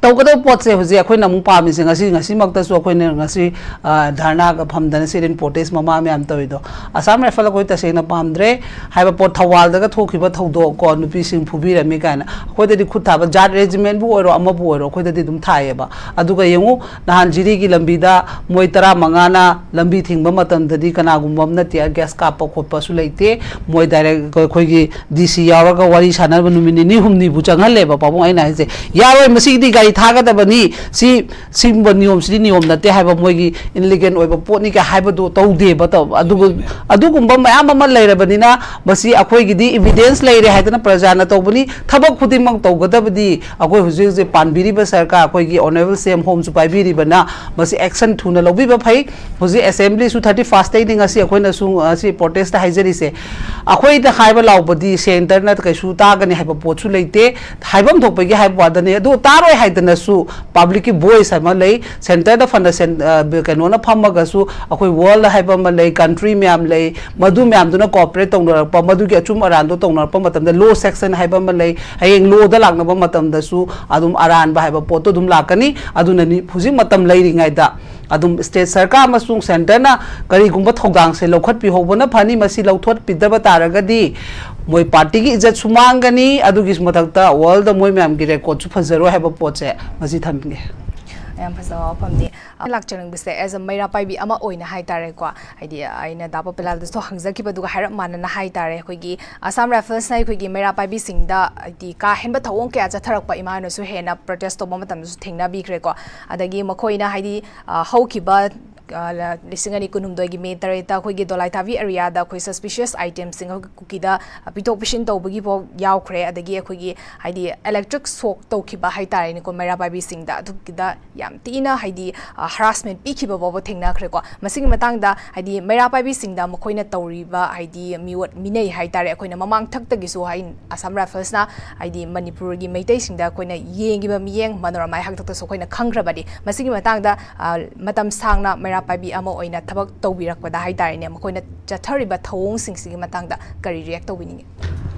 ꯇꯧꯒꯗꯕ ꯄꯣꯠꯁꯦ ꯍꯧꯖꯤꯛ ꯑꯩꯈꯣꯏꯅ ꯑꯃꯨꯛ ꯄꯥꯝꯃꯤꯁꯦ, ꯉꯁꯤ ꯉꯁꯤꯃꯛꯇꯁꯨ ꯑꯩꯈꯣꯏꯅ ꯉꯁꯤ ꯑ, ꯙꯔꯅꯥꯒ ꯐꯝꯗꯅ sit-in protest ꯃꯃꯥ ꯃꯌꯥꯝ ꯇꯧꯔꯤꯗꯣ, Assam Rifles ꯑꯩꯈꯣꯏ ꯇꯁꯦꯡꯅ ꯄꯥꯝꯗ꯭ꯔꯦ ꯍꯥꯏꯕ ꯄꯣꯠ꯫ ꯊꯧꯕꯥꯜꯗꯒ ꯊꯣꯛꯈꯤꯕ ꯊꯧꯗꯣꯛ ꯀꯣ, ꯅꯨꯄꯤꯁꯤꯡ ꯐꯨꯕꯤꯔꯝꯃꯤ ꯀꯥꯏꯅ, ꯑꯩꯈꯣꯏꯗꯗꯤ ꯈꯨꯠ ꯊꯥꯕ, ꯖꯥꯠ regimentꯕꯨ ꯑꯣꯏꯔꯣ ꯑꯃꯕꯨ ꯑꯣꯏꯔꯣ, ꯑꯩꯈꯣꯏꯗꯗꯤ ꯑꯗꯨꯝ ꯊꯥꯏꯌꯦꯕ꯫ ꯑꯗꯨꯒ ꯌꯦꯡꯉꯨ, ꯅꯍꯥꯟ ꯖꯤꯔꯤꯒꯤ ꯂꯝꯕꯤꯗ ꯃꯣꯏ ꯇꯔꯥꯃꯉꯥꯅ ꯂꯝꯕꯤ ꯊꯤꯡꯕ ꯃꯇꯝꯗꯗꯤ ꯀꯅꯥꯒꯨꯝꯕ ꯑꯃꯅ tear gas ꯀꯥꯞꯄ ꯈꯣꯠꯄꯁꯨ ꯂꯩꯇꯦ꯫ ꯃꯣꯏ direct ꯑꯩꯈꯣꯏꯒꯤ DC ꯌꯥꯎꯔꯒ ꯋꯥꯔꯤ ꯁꯥꯟꯅꯕ ꯅꯨꯃꯤꯠ ꯅꯤꯅꯤ ꯍꯨꯝꯅꯤꯕꯨ ꯆꯪꯍꯜꯂꯦꯕ꯫ ꯄꯥꯕꯨꯡ, ꯑꯩꯅ ꯍꯥꯏꯁꯦ, ꯌꯥꯔꯣꯏ, ꯃꯁꯤꯒꯤꯗꯤ ꯒꯥꯔꯤ ꯊꯥꯒꯗꯕꯅꯤ, ꯁꯤ ꯁꯤꯒꯨꯝꯕ ꯅꯤꯌꯣꯝꯁꯤꯗꯤ ꯅꯤꯌꯣꯝ ꯅꯠꯇꯦ ꯍꯥꯏꯕ, ꯃꯣꯏꯒꯤ illegal ꯑꯣꯏꯕ ꯄꯣꯠꯅꯤ ꯀꯥꯏ ꯍꯥꯏꯕꯗꯣ ꯇꯧꯗꯦꯕ꯫ ꯇꯧ-, ꯑꯗꯨꯒ ꯑꯗꯨꯒꯨꯝꯕ ꯃꯌꯥꯝ ꯑꯃ ꯂꯩꯔꯕꯅꯤꯅ, ꯃꯁꯤ ꯑꯩꯈꯣꯏꯒꯤꯗꯤ evidence ꯂꯩꯔꯦ ꯍꯥꯏꯗꯅ ꯄ꯭ꯔꯖꯥꯅ ꯇꯧꯕꯅꯤ꯫ ꯊꯕꯛ ꯈꯨꯗꯤꯡꯃꯛ ꯇꯧꯒꯗꯕꯗꯤ ꯑꯩꯈꯣꯏ ꯍꯧꯖꯤꯛ ꯍꯧꯖꯤꯛ ꯄꯥꯟꯕꯤꯔꯤꯕ ꯁꯔꯀꯥꯔ, ꯑꯩꯈꯣꯏꯒꯤ Honourable CM Homeꯁꯨ ꯄꯥꯏꯕꯤꯔꯤꯕꯅ, ꯃꯁꯤ action ꯊꯨꯅ ꯂꯧꯕꯤꯕ ꯐꯩ꯫ ꯍꯧꯖꯤꯛ Assemblyꯁꯨ thirty firstꯇꯩꯅꯤ ꯉꯁꯤ ꯑꯩꯈꯣꯏꯅꯁꯨ ꯑꯁꯤ protest ꯍꯥꯏꯖꯔꯤꯁꯦ꯫ ꯑꯩꯈꯣꯏꯗ ꯍꯥꯏꯕ ꯂꯥꯎꯕꯗꯤ centreꯅ ꯀꯩꯁꯨ ꯇꯥꯒꯅꯤ ꯍꯥꯏꯕ ꯄꯣꯠꯁꯨ ꯂꯩꯇꯦ꯫ ꯍꯥꯏꯐꯝ ꯊꯣꯛꯄꯒꯤ ꯍꯥꯏꯕ ꯋꯥꯗꯅꯤ꯫ ꯑꯗꯨ ꯇꯥꯔꯣꯏ ꯍꯥꯏꯗꯅ ꯅꯁꯨ ꯄꯕ꯭ꯂꯤꯛꯀꯤ ꯚꯣꯏꯁ ꯑꯃ ꯂꯩ, ꯁꯦꯟꯇꯔꯗ ꯐꯅ ꯁꯦꯟ-, ꯑ, ꯀꯩꯅꯣꯅ ꯐꯝꯃꯒꯁꯨ ꯑꯩꯈꯣꯏ ꯋꯥꯔꯜꯗ ꯍꯥꯏꯕ ꯑꯃ ꯂꯩ, ꯀꯟꯇ꯭ꯔꯤ ꯃꯌꯥꯝ ꯂꯩ, ꯃꯗꯨ ꯃꯌꯥꯝꯗꯨꯅ ꯀꯣꯑꯣꯄꯔꯦꯠ ꯇꯧꯅꯔꯛꯄ, ꯃꯗꯨꯒꯤ ꯑꯆꯨꯝ ꯑꯔꯥꯟꯗꯣ ꯇꯧꯅꯔꯛꯄ ꯃꯇꯝꯗ ꯂꯣ ꯁꯦꯛꯁꯟ ꯍꯥꯏꯕ ꯑꯃ ꯂꯩ, ꯍꯌꯦꯡ ꯂꯣꯗ ꯂꯥꯛꯅꯕ ꯃꯇꯝꯗꯁꯨ ꯑꯗꯨꯝ ꯑꯔꯥꯟꯕ ꯍꯥꯏꯕ ꯄꯣꯠꯇꯣ ꯑꯗꯨꯝ ꯂꯥꯛꯀꯅꯤ꯫ ꯑꯗꯨꯅꯅꯤ ꯍꯧꯖꯤꯛ ꯃꯇꯝ ꯂꯩꯔꯤꯉꯩꯗ ꯑꯗꯨꯝ ꯁ꯭ꯇꯦꯠ ꯁꯔꯀꯥꯔ ꯑꯃꯁꯨꯡ ꯁꯦꯟꯇꯔꯅ ꯀꯔꯤꯒꯨꯝꯕ ꯊꯧꯗꯥꯡꯁꯦ ꯂꯧꯈꯠꯄꯤꯍꯧꯕꯅ ꯐꯅꯤ꯫ ꯃꯁꯤ ꯂꯧꯊꯣꯛꯄꯤꯗꯕ ꯇꯥꯔꯒꯗꯤ ꯃꯣꯏ ꯄꯥꯔꯇꯤꯒꯤ ꯏꯖꯠꯁꯨ ꯃꯥꯡꯒꯅꯤ, ꯑꯗꯨꯒꯤ ꯃꯊꯛꯇ ꯋꯥꯔꯜꯗ ꯃꯣꯏ ꯃꯌꯥꯝꯒꯤ ꯔꯦꯀꯣꯔꯗꯁꯨ ꯐꯖꯔꯣꯏ ꯍꯥꯏꯕ ꯄꯣꯠꯁꯦ ꯃꯁꯤ ꯊꯝꯒꯦ꯫ ꯌꯥꯝ ꯐꯖꯕ ꯋꯥꯐꯝꯅꯤ꯫ ꯂꯥꯛꯆꯅꯤꯡꯕꯁꯦ, ꯑꯦꯖ ꯑ ꯃꯩꯔꯥ ꯄꯥꯏꯕꯤ ꯑꯃ ꯑꯣꯏꯅ ꯍꯥꯏꯇꯥꯔꯦꯀꯣ, ꯍꯥꯏꯗꯤ ꯑꯩꯅ ꯗꯥ ꯄꯣꯄꯦꯂꯥꯗꯁꯨ ꯍꯪꯖꯈꯤꯕꯗꯨꯒ ꯍꯥꯏꯔꯞ ꯃꯥꯟꯅꯅ ꯍꯥꯏꯇꯥꯔꯦ, ꯑꯩꯈꯣꯏꯒꯤ ꯑꯁꯥꯝ ꯔꯥꯏꯐꯜꯁꯅ ꯑꯩꯈꯣꯏꯒꯤ ꯃꯩꯔꯥ ꯄꯥꯏꯕꯤꯁꯤꯡꯗ ꯍꯥꯏꯗꯤ ꯀꯥ ꯍꯦꯟꯕ ꯊꯧꯑꯣꯡ ꯀꯌꯥ ꯆꯠꯊꯔꯛꯄ ꯏꯃꯥꯅꯁꯨ ꯍꯦꯟꯅ ꯄ꯭ꯔꯣꯇꯦꯁ ꯇꯧꯕ ꯃꯇꯝꯗꯁꯨ ꯊꯦꯡꯅꯕꯤꯈ꯭ꯔꯦꯀꯣ꯫ ꯑꯗꯒꯤ ꯃꯈꯣꯏꯅ ꯍꯥꯏꯗꯤ, ꯑ, ꯍꯧꯈꯤꯕ, ꯑ, ꯂ-, ꯂꯤꯁꯤꯡ ꯑꯅꯤ ꯀꯨꯟꯍꯨꯝꯗꯣꯏꯒꯤ ꯃꯦ ꯇꯔꯦꯠꯇ ꯑꯩꯈꯣꯏꯒꯤ ꯗꯣꯂꯥꯏꯊꯥꯕꯤ ꯑꯦꯔꯤꯌꯥꯗ ꯑꯩꯈꯣꯏ ꯁꯁꯄꯤꯁꯤꯌꯁ ꯑꯥꯏꯇꯦꯝꯁꯤꯡ ꯑꯩꯈꯣꯏ ꯀꯨꯀꯤꯗ, ꯑ, ꯄꯤꯊꯣꯛ ꯄꯤꯁꯤꯟ ꯇꯧꯕꯒꯤ ꯐꯥꯎ ꯌꯥꯎꯈ꯭ꯔꯦ꯫ ꯑꯗꯒꯤ ꯑꯩꯈꯣꯏꯒꯤ ꯍꯥꯏꯗꯤ ꯏꯂꯦꯛꯇ꯭ꯔꯤꯛ ꯁꯣꯛ ꯇꯧꯈꯤꯕ ꯍꯥꯏꯇꯥꯔꯦꯅꯦꯀꯣ, ꯃꯩꯔꯥ ꯄꯥꯏꯕꯤꯁꯤꯡꯗ ꯑꯗꯨꯒꯤꯗ ꯌꯥꯝ ꯊꯤꯅ ꯍꯥꯏꯗꯤ, ꯑ, ꯍꯔꯥꯁꯃꯦꯟ ꯄꯤꯈꯤꯕ ꯐꯥꯎꯕ ꯊꯦꯡꯅꯈ꯭ꯔꯦꯀꯣ꯫ ꯃꯁꯤꯒꯤ ꯃꯇꯥꯡꯗ ꯍꯥꯏꯗꯤ ꯃꯩꯔꯥ ꯄꯥꯏꯕꯤꯁꯤꯡꯗ ꯃꯈꯣꯏꯅ ꯇꯧꯔꯤꯕ ꯍꯥꯏꯗꯤ ꯃꯤꯑꯣꯠ ꯃꯤꯅꯩ ꯍꯥꯏꯇꯥꯔꯦ, ꯑꯩꯈꯣꯏꯅ ꯃꯃꯥꯡ ꯊꯛꯇꯒꯤꯁꯨ ꯍꯥꯏ ꯑꯁꯥꯝ ꯔꯥꯏꯐꯜꯁꯅ ꯍꯥꯏꯗꯤ ꯃꯅꯤꯄꯨꯔꯒꯤ ꯃꯩꯇꯩꯁꯤꯡꯗ ꯑꯩꯈꯣꯏꯅ ꯌꯦꯡꯈꯤꯕ ꯃꯤꯠꯌꯦꯡ ꯃꯅꯣꯔꯃꯥꯒꯤ ꯍꯥꯛꯇꯛꯇꯁꯨ ꯑꯩꯈꯣꯏꯅ ꯈꯪꯈ꯭ꯔꯕꯅꯤ꯫ ꯃꯁꯤꯒꯤ ꯃꯇꯥꯡꯗ, ꯑ, ꯃꯇꯝ ꯁꯥꯡꯅ ꯃꯩꯔꯥ ꯄꯥꯏꯕꯤ ꯑꯃ ꯑꯣꯏꯅ ꯊꯕꯛ ꯇꯧꯕꯤꯔꯛꯄꯗ ꯍꯥꯏꯇꯥꯔꯦꯅꯦ, ꯃꯈꯣꯏꯅ ꯆꯠꯊꯔꯤꯕ ꯊꯧꯑꯣꯡꯁꯤꯡꯁꯤꯒꯤ ꯃꯇꯥꯡꯗ ꯀꯔꯤ ꯔꯤꯌꯦꯛ ꯇꯧꯕꯤꯅꯤꯡꯉꯤ?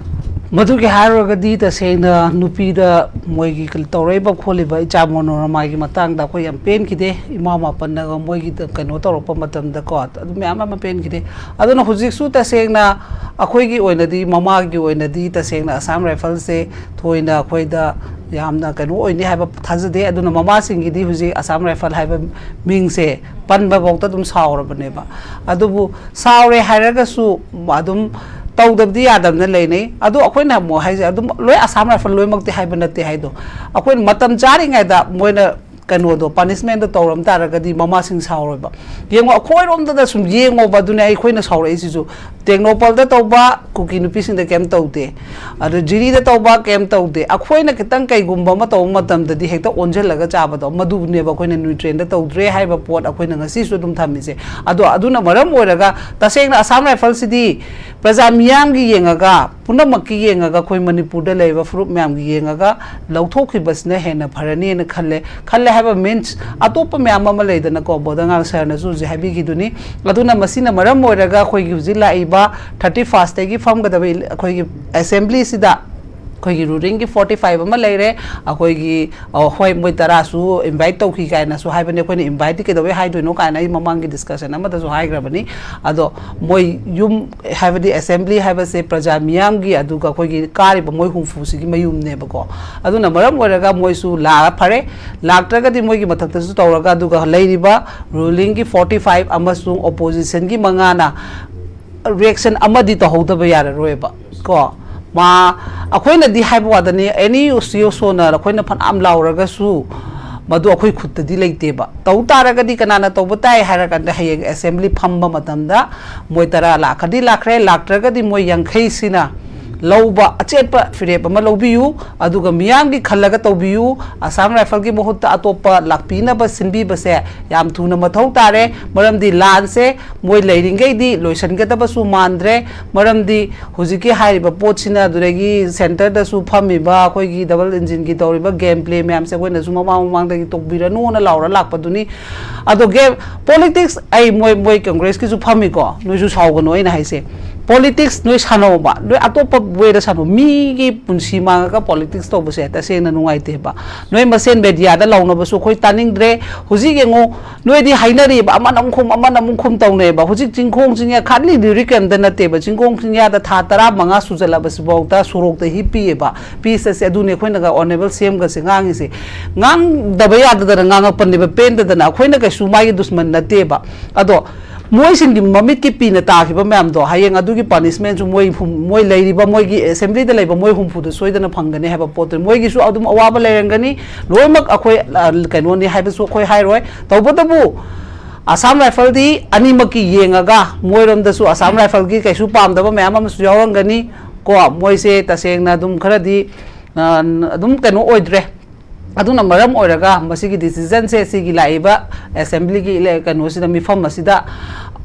ꯃꯗꯨꯒꯤ ꯍꯥꯏꯔꯨꯔꯒꯗꯤ ꯇꯁꯦꯡꯅ ꯅꯨꯄꯤꯗ ꯃꯣꯏꯒꯤ ꯀ-, ꯇꯧꯔꯛꯏꯕ ꯈꯣꯠꯂꯤꯕ ꯏꯆꯥ ꯃꯣꯅꯣꯔꯃꯥꯒꯤ ꯃꯇꯥꯡꯗ ꯑꯩꯈꯣꯏ ꯌꯥꯝ ꯄꯦꯟꯈꯤꯗꯦ꯫ ꯏꯃꯥ ꯃꯥꯄꯟꯅꯒ ꯃꯣꯏꯒꯤ ꯀꯩꯅꯣ ꯇꯧꯔꯛꯄ ꯃꯇꯝꯗꯀꯣ, ꯑꯗꯨ ꯃꯌꯥꯝ ꯑꯃ ꯄꯦꯟꯈꯤꯗꯦ꯫ ꯑꯗꯨꯅ ꯍꯧꯖꯤꯛꯁꯨ ꯇꯁꯦꯡꯅ ꯑꯩꯈꯣꯏꯒꯤ ꯑꯣꯏꯅꯗꯤ, ꯃꯃꯥꯒꯤ ꯑꯣꯏꯅꯗꯤ ꯇꯁꯦꯡꯅ ꯑꯁꯥꯝ ꯔꯥꯏꯐꯜꯁꯦ ꯊꯣꯏꯅ ꯑꯩꯈꯣꯏꯗ ꯌꯥꯝꯅ ꯀꯩꯅꯣ ꯑꯣꯏꯅꯤ ꯍꯥꯏꯕ ꯊꯥꯖꯗꯦ꯫ ꯑꯗꯨꯅ ꯃꯃꯥꯁꯤꯡꯒꯤꯗꯤ ꯍꯧꯖꯤꯛ ꯑꯁꯥꯝ ꯔꯥꯏꯐꯜ ꯍꯥꯏꯕ ꯃꯤꯡꯁꯦ ꯄꯟꯕꯐꯥꯎꯗ ꯑꯗꯨꯝ ꯁꯥꯎꯔꯕꯅꯦꯕ꯫ ꯑꯗꯨꯕꯨ ꯁꯥꯎꯔꯦ ꯍꯥꯏꯔꯒꯁꯨ ꯑꯗꯨꯝ ꯇꯧꯗꯕꯗꯤ ꯌꯥꯗꯕꯅ ꯂꯩꯅꯩ꯫ ꯑꯗꯣ ꯑꯩꯈꯣꯏꯅ ꯑꯃꯨꯛ ꯍꯥꯏꯁꯦ, ꯑꯗꯨꯝ ꯂꯣꯏ ꯑꯁꯥꯝ ꯔꯥꯏꯐꯜ ꯂꯣꯏꯅꯃꯛꯇꯤ ꯍꯥꯏꯕ ꯅꯠꯇꯦ ꯍꯥꯏꯗꯣ꯫ ꯑꯩꯈꯣꯏꯅ ꯃꯇꯝ ꯆꯥꯔꯤꯉꯩꯗ ꯃꯣꯏꯅ ꯀꯩꯅꯣꯗꯣ, ꯄꯅꯤꯁꯃꯦꯟꯗꯣ ꯇꯧꯔꯝ ꯇꯥꯔꯒꯗꯤ ꯃꯃꯥꯁꯤꯡ ꯁꯥꯎꯔꯣꯏꯕ꯫ ꯌꯦꯡꯉꯣ, ꯑꯩꯈꯣꯏꯔꯣꯝꯗꯗ ꯁꯨꯝ ꯌꯦꯡꯉꯣꯕ꯫ ꯑꯗꯨꯅꯦ ꯑꯩꯈꯣꯏꯅ ꯁꯥꯎꯔꯛꯏꯁꯤꯁꯨ꯫ ꯇꯦꯡꯅꯧꯄꯜꯗ ꯇꯧꯕ ꯀꯨꯀꯤ ꯅꯨꯄꯤꯁꯤꯡꯗ ꯀꯩꯝ ꯇꯧꯗꯦ, ꯑꯗꯣ ꯖꯤꯔꯤꯗ ꯇꯧꯕ ꯀꯩꯝ ꯇꯧꯗꯦ꯫ ꯑꯩꯈꯣꯏꯅ ꯈꯤꯇꯪ ꯀꯩꯒꯨꯝꯕ ꯑꯃ ꯇꯧꯕ ꯃꯇꯝꯗꯗꯤ ꯍꯦꯛꯇ ꯑꯣꯟꯁꯤꯜꯂꯒ ꯆꯥꯕꯗꯣ, ꯃꯗꯨꯅꯦꯕ ꯑꯩꯈꯣꯏꯅ ꯅ꯭ꯌꯨꯇ꯭ꯔꯦꯟꯗ ꯇꯧꯗ꯭ꯔꯦ ꯍꯥꯏꯕ ꯄꯣꯠ ꯑꯩꯈꯣꯏꯅ ꯉꯁꯤꯁꯨ ꯑꯗꯨꯝ ꯊꯝꯃꯤꯁꯦ꯫ ꯑꯗꯣ ꯑꯗꯨꯅ ꯃꯔꯝ ꯑꯣꯏꯔꯒ ꯇꯁꯦꯡꯅ ꯑꯁꯥꯝ ꯔꯥꯏꯐꯜꯁꯤꯗꯤ ꯄ꯭ꯔꯖꯥ ꯃꯤꯌꯥꯝꯒꯤ ꯌꯦꯡꯉꯒ, ꯄꯨꯝꯅꯃꯛꯀꯤ ꯌꯦꯡꯉꯒ, ꯑꯩꯈꯣꯏ ꯃꯅꯤꯄꯨꯔꯗ ꯂꯩꯔꯤꯕ ꯐꯨꯔꯨꯞ ꯃꯌꯥꯝꯒꯤ ꯌꯦꯡꯉꯒ ꯂꯧꯊꯣꯛꯈꯤꯕꯁꯤꯅ ꯍꯦꯟꯅ ꯐꯔꯅꯤꯅ ꯈꯜꯂꯦ꯫ ꯈꯜꯂꯦ ꯍꯥꯏꯕ ꯃꯤꯟꯁ, ꯑꯇꯣꯞꯄ ꯃꯌꯥꯝ ꯑꯃ ꯂꯩꯗꯅꯀꯣ, ꯕꯣꯗꯉꯥꯜ ꯁꯔꯅꯁꯨ ꯍꯧꯖꯤꯛ ꯍꯥꯏꯕꯤꯈꯤꯗꯨꯅꯤ꯫ ꯑꯗꯨꯅ ꯃꯁꯤꯅ ꯃꯔꯝ ꯑꯣꯏꯔꯒ ꯑꯩꯈꯣꯏꯒꯤ ꯍꯧꯖꯤꯛ ꯂꯥꯛꯏꯕ ꯊꯥꯔꯇꯤ ꯐꯥꯔꯁꯇꯒꯤ ꯐꯝꯒꯗꯕ ꯏꯂꯦ-, ꯑꯩꯈꯣꯏꯒꯤ ꯑꯦꯁꯦꯝꯕ꯭ꯂꯤꯁꯤꯗ ꯑꯩꯈꯣꯏꯒꯤ ꯔꯨꯂꯤꯡꯒꯤ ꯐꯣꯔꯇꯤ ꯐꯥꯏꯚ ꯑꯃ ꯂꯩꯔꯦ꯫ ꯑꯩꯈꯣꯏꯒꯤ, ꯑ, ꯍꯣꯏ, ꯃꯣꯏ ꯇꯔꯥꯁꯨ ꯏꯟꯚꯥꯏꯠ ꯇꯧꯈꯤ ꯀꯥꯏꯅꯁꯨ ꯍꯥꯏꯕꯅꯤ꯫ ꯑꯩꯈꯣꯏꯅ ꯏꯟꯚꯥꯏꯠꯇꯤ ꯀꯩꯗꯧꯕꯩ ꯍꯥꯏꯗꯣꯏꯅꯣ ꯀꯥꯏꯅ ꯑꯩ ꯃꯃꯥꯡꯒꯤ ꯗꯤꯁꯀꯁꯟ ꯑꯃꯗꯁꯨ ꯍꯥꯏꯈ꯭ꯔꯕꯅꯤ꯫ ꯑꯗꯣ ꯃꯣꯏ ꯌꯨꯝ, ꯍꯥꯏꯕꯗꯤ ꯑꯦꯁꯦꯝꯕ꯭ꯂꯤ ꯍꯥꯏꯕꯁꯦ ꯄ꯭ꯔꯖꯥ ꯃꯤꯌꯥꯝꯒꯤ, ꯑꯗꯨꯒ ꯑꯩꯈꯣꯏꯒꯤ ꯀꯥꯔꯤꯕ ꯃꯣꯏ ꯍꯨꯝꯐꯨꯁꯤꯒꯤ ꯃꯌꯨꯝꯅꯦꯕꯀꯣ꯫ ꯑꯗꯨꯅ ꯃꯔꯝ ꯑꯣꯏꯔꯒ ꯃꯣꯏꯁꯨ ꯂꯥꯛꯑ ꯐꯔꯦ, ꯂꯥꯛꯇ꯭ꯔꯒꯗꯤ ꯃꯣꯏꯒꯤ ꯃꯊꯛꯇꯁꯨ ꯇꯧꯔꯒ, ꯑꯗꯨꯒ ꯂꯩꯔꯤꯕ ꯔꯨꯂꯤꯡꯒꯤ ꯐꯣꯔꯇꯤ ꯐꯥꯏꯚ ꯑꯃꯁꯨꯡ ꯑꯣꯄꯣꯖꯤꯁꯟꯒꯤ ꯃꯉꯥꯅ ꯔꯤꯌꯦꯛꯁꯟ ꯑꯃꯗꯤ ꯇꯧꯍꯧꯗꯕ ꯌꯥꯔꯔꯣꯏꯕ ꯀꯣ꯫ ꯃꯥ, ꯑꯩꯈꯣꯏꯅꯗꯤ ꯍꯥꯏꯕ ꯋꯥꯗꯅꯤ, ꯑꯦꯅꯤ ꯁꯤ ꯏ ꯑꯣ ꯁꯣꯅ ꯑꯩꯈꯣꯏꯅ ꯐꯅꯌꯥꯝ ꯂꯥꯎꯔꯒꯁꯨ ꯃꯗꯨ ꯑꯩꯈꯣꯏ ꯈꯨꯠꯇꯗꯤ ꯂꯩꯇꯦꯕ꯫ ꯇꯧ ꯇꯥꯔꯒꯗꯤ ꯀꯅꯥꯅ ꯇꯧꯕ ꯇꯥꯏ ꯍꯥꯏꯔ ꯀꯥꯟꯗ ꯍꯌꯦꯡ ꯑꯦꯁꯦꯝꯕ꯭ꯂꯤ ꯐꯝꯕ ꯃꯇꯝꯗ ꯃꯣꯏ ꯇꯔꯥ ꯂꯥꯛꯈ꯭ꯔꯗꯤ ꯂꯥꯛꯈ꯭ꯔꯦ, ꯂꯥꯛꯇ꯭ꯔꯒꯗꯤ ꯃꯣꯏ ꯌꯥꯡꯈꯩꯁꯤꯅ ꯂꯧꯕ ꯑꯆꯦꯠꯄ ꯐꯤꯔꯦꯞ ꯑꯃ ꯂꯧꯕꯤꯌꯨ, ꯑꯗꯨꯒ ꯃꯤꯌꯥꯝꯒꯤ ꯈꯜꯂꯒ ꯇꯧꯕꯤꯌꯨ꯫ ꯑꯁꯥꯝ ꯔꯥꯏꯐꯜꯒꯤ ꯃꯍꯨꯠꯇ ꯑꯇꯣꯞꯄ ꯂꯥꯛꯄꯤꯅꯕ ꯁꯤꯟꯕꯤꯕꯁꯦ ꯌꯥꯝ ꯊꯨꯅ ꯃꯊꯧ ꯇꯥꯔꯦ꯫ ꯃꯔꯝꯗꯤ ꯂꯥꯟꯁꯦ ꯃꯣꯏ ꯂꯩꯔꯤꯉꯩꯗꯤ ꯂꯣꯏꯁꯤꯟꯒꯗꯕꯁꯨ ꯃꯥꯟꯗ꯭ꯔꯦ꯫ ꯃꯔꯝꯗꯤ ꯍꯧꯖꯤꯛꯀꯤ ꯍꯥꯏꯔꯤꯕ ꯄꯣꯠꯁꯤꯅ, ꯑꯗꯨꯗꯒꯤ ꯁꯦꯟꯇꯔꯗꯁꯨ ꯐꯝꯃꯤꯕ ꯑꯩꯈꯣꯏꯒꯤ ꯗꯕꯜ ꯏꯟꯖꯤꯟꯒꯤ ꯇꯧꯔꯤꯕ ꯒꯦꯝ ꯄ꯭ꯂꯦ ꯃꯌꯥꯝꯁꯦ ꯑꯩꯈꯣꯏꯅꯁꯨ ꯃꯃꯥꯡ ꯃꯃꯥꯡꯗꯒꯤ ꯇꯧꯕꯤꯔꯅꯨꯅ ꯂꯥꯎꯔ ꯂꯥꯛꯄꯗꯨꯅꯤ꯫ ꯑꯗꯣ ꯒꯦꯝ, ꯄꯣꯂꯤꯇꯤꯛꯁ, ꯑꯩ ꯃꯣꯏ, ꯃꯣꯏ ꯀꯪꯒ꯭ꯔꯦꯁꯀꯤꯁꯨ ꯐꯝꯃꯤꯀꯣ, ꯅꯣꯏꯁꯨ ꯁꯥꯎꯒꯅꯨ ꯑꯩꯅ ꯍꯥꯏꯁꯦ꯫ ꯄꯣꯂꯤꯇꯤꯛꯁ ꯅꯣꯏ ꯁꯥꯟꯅꯧꯕ, ꯅꯣꯏ ꯑꯇꯣꯞꯄ ꯋꯦꯗ ꯁꯥꯟꯅꯧ꯫ ꯃꯤꯒꯤ ꯄꯨꯟꯁꯤ ꯃꯥꯡꯉꯒ ꯄꯣꯂꯤꯇꯤꯛꯁ ꯇꯧꯕꯁꯦ ꯇꯁꯦꯡꯅ ꯅꯨꯡꯉꯥꯏꯇꯦꯕ꯫ ꯅꯣꯏ ꯃꯁꯦꯟ ꯃꯦꯗꯤꯌꯥꯗ ꯂꯥꯎꯅꯕꯁꯨ ꯑꯩꯈꯣꯏ ꯇꯥꯅꯤꯡꯗ꯭ꯔꯦ꯫ ꯍꯧꯖꯤꯛ ꯌꯦꯡꯉꯣ, ꯅꯣꯏꯗꯤ ꯍꯥꯏꯅꯔꯤꯕ, ꯑꯃꯅ ꯑꯃꯨꯛ ꯈꯨꯝ, ꯑꯃꯅ ꯑꯃꯨꯛ ꯈꯨꯝ ꯇꯧꯅꯩꯑꯕ꯫ ꯍꯧꯖꯤꯛ ꯆꯤꯡꯈꯣꯡ ꯆꯤꯡꯌꯥ, ꯈꯥꯂꯤ ꯂꯤꯔꯤꯛ ꯀꯩꯝꯇ ꯅꯠꯇꯦꯕ꯫ ꯆꯤꯡꯈꯣꯡ ꯆꯤꯡꯌꯥꯗ ꯊꯥ ꯇꯔꯥꯃꯉꯥ ꯁꯨꯖꯜꯂꯕꯁꯤꯐꯥꯎꯗ ꯁꯣꯔꯣꯛꯇ ꯍꯤꯞꯄꯤꯑꯕ꯫ ꯄꯤꯁ ꯑꯁꯦ ꯑꯗꯨꯅꯤ ꯑꯩꯈꯣꯏꯅꯒ ꯑꯣꯅꯦꯕꯜ ꯁꯤ ꯑꯦꯝꯒꯁꯦ ꯉꯥꯡꯉꯤꯁꯦ꯫ ꯉꯥꯡꯗꯕ ꯌꯥꯗꯗꯅ ꯉꯥꯡꯉꯛꯄꯅꯦꯕ, ꯄꯦꯟꯗꯗꯅ꯫ ꯑꯩꯈꯣꯏꯅ ꯀꯩꯁꯨ ꯃꯥꯒꯤ ꯗꯨꯁꯃꯟ ꯅꯠꯇꯦꯕ꯫ ꯑꯗꯣ ꯃꯣꯏꯁꯤꯡꯒꯤ ꯃꯃꯤꯠꯀꯤ ꯄꯤꯅ ꯇꯥꯈꯤꯕ ꯃꯌꯥꯝꯗꯣ ꯍꯌꯦꯡ ꯑꯗꯨꯒꯤ ꯄꯥꯅꯤꯁꯃꯦꯟꯁꯨ ꯃꯣꯏ ꯍꯨꯝ- ꯃꯣꯏ ꯂꯩꯔꯤꯕ ꯃꯣꯏꯒꯤ ꯑꯦꯁꯦꯝꯕ꯭ꯂꯤꯗ ꯂꯩꯕ ꯃꯣꯏ ꯍꯨꯝꯐꯨꯗ ꯁꯣꯏꯗꯅ ꯐꯪꯒꯅꯤ ꯍꯥꯏꯕ ꯄꯣꯠꯇꯨ, ꯃꯣꯏꯒꯤꯁꯨ ꯑꯗꯨꯝ ꯑꯋꯥꯕ ꯂꯩꯔꯝꯒꯅꯤ꯫ ꯂꯣꯏꯅꯃꯛ ꯑꯩꯈꯣꯏ ꯑ, ꯀꯩꯅꯣꯅꯤ ꯍꯥꯏꯕꯁꯨ ꯑꯩꯈꯣꯏ ꯍꯥꯏꯔꯣꯏ꯫ ꯇꯧꯕꯇꯕꯨ ꯑꯁꯥꯝ ꯔꯥꯏꯐꯜꯗꯤ ꯑꯅꯤꯃꯛꯀꯤ ꯌꯦꯡꯉꯒ ꯃꯣꯏꯔꯣꯝꯗꯁꯨ ꯑꯁꯥꯝ ꯔꯥꯏꯐꯜꯒꯤ ꯀꯩꯁꯨ ꯄꯥꯝꯗꯕ ꯃꯌꯥꯝ ꯑꯃꯁꯨ ꯌꯥꯎꯔꯝꯒꯅꯤ꯫ ꯀꯣ, ꯃꯣꯏꯁꯦ ꯇꯁꯦꯡꯅ ꯑꯗꯨꯝ ꯈꯔꯗꯤ ꯑ, ꯑꯗꯨꯝ ꯀꯩꯅꯣ ꯑꯣꯏꯗ꯭ꯔꯦ꯫ ꯑꯗꯨꯅ ꯃꯔꯝ ꯑꯣꯏꯔꯒ ꯃꯁꯤꯒꯤ ꯗꯤꯁꯤꯖꯟꯁꯦ ꯁꯤꯒꯤ ꯂꯥꯛꯏꯕ ꯑꯦꯁꯦꯝꯕ꯭ꯂꯤꯒꯤ ꯏꯂꯦ- ꯀꯩꯅꯣꯁꯤꯗ, ꯃꯤꯐꯝ ꯑꯁꯤꯗ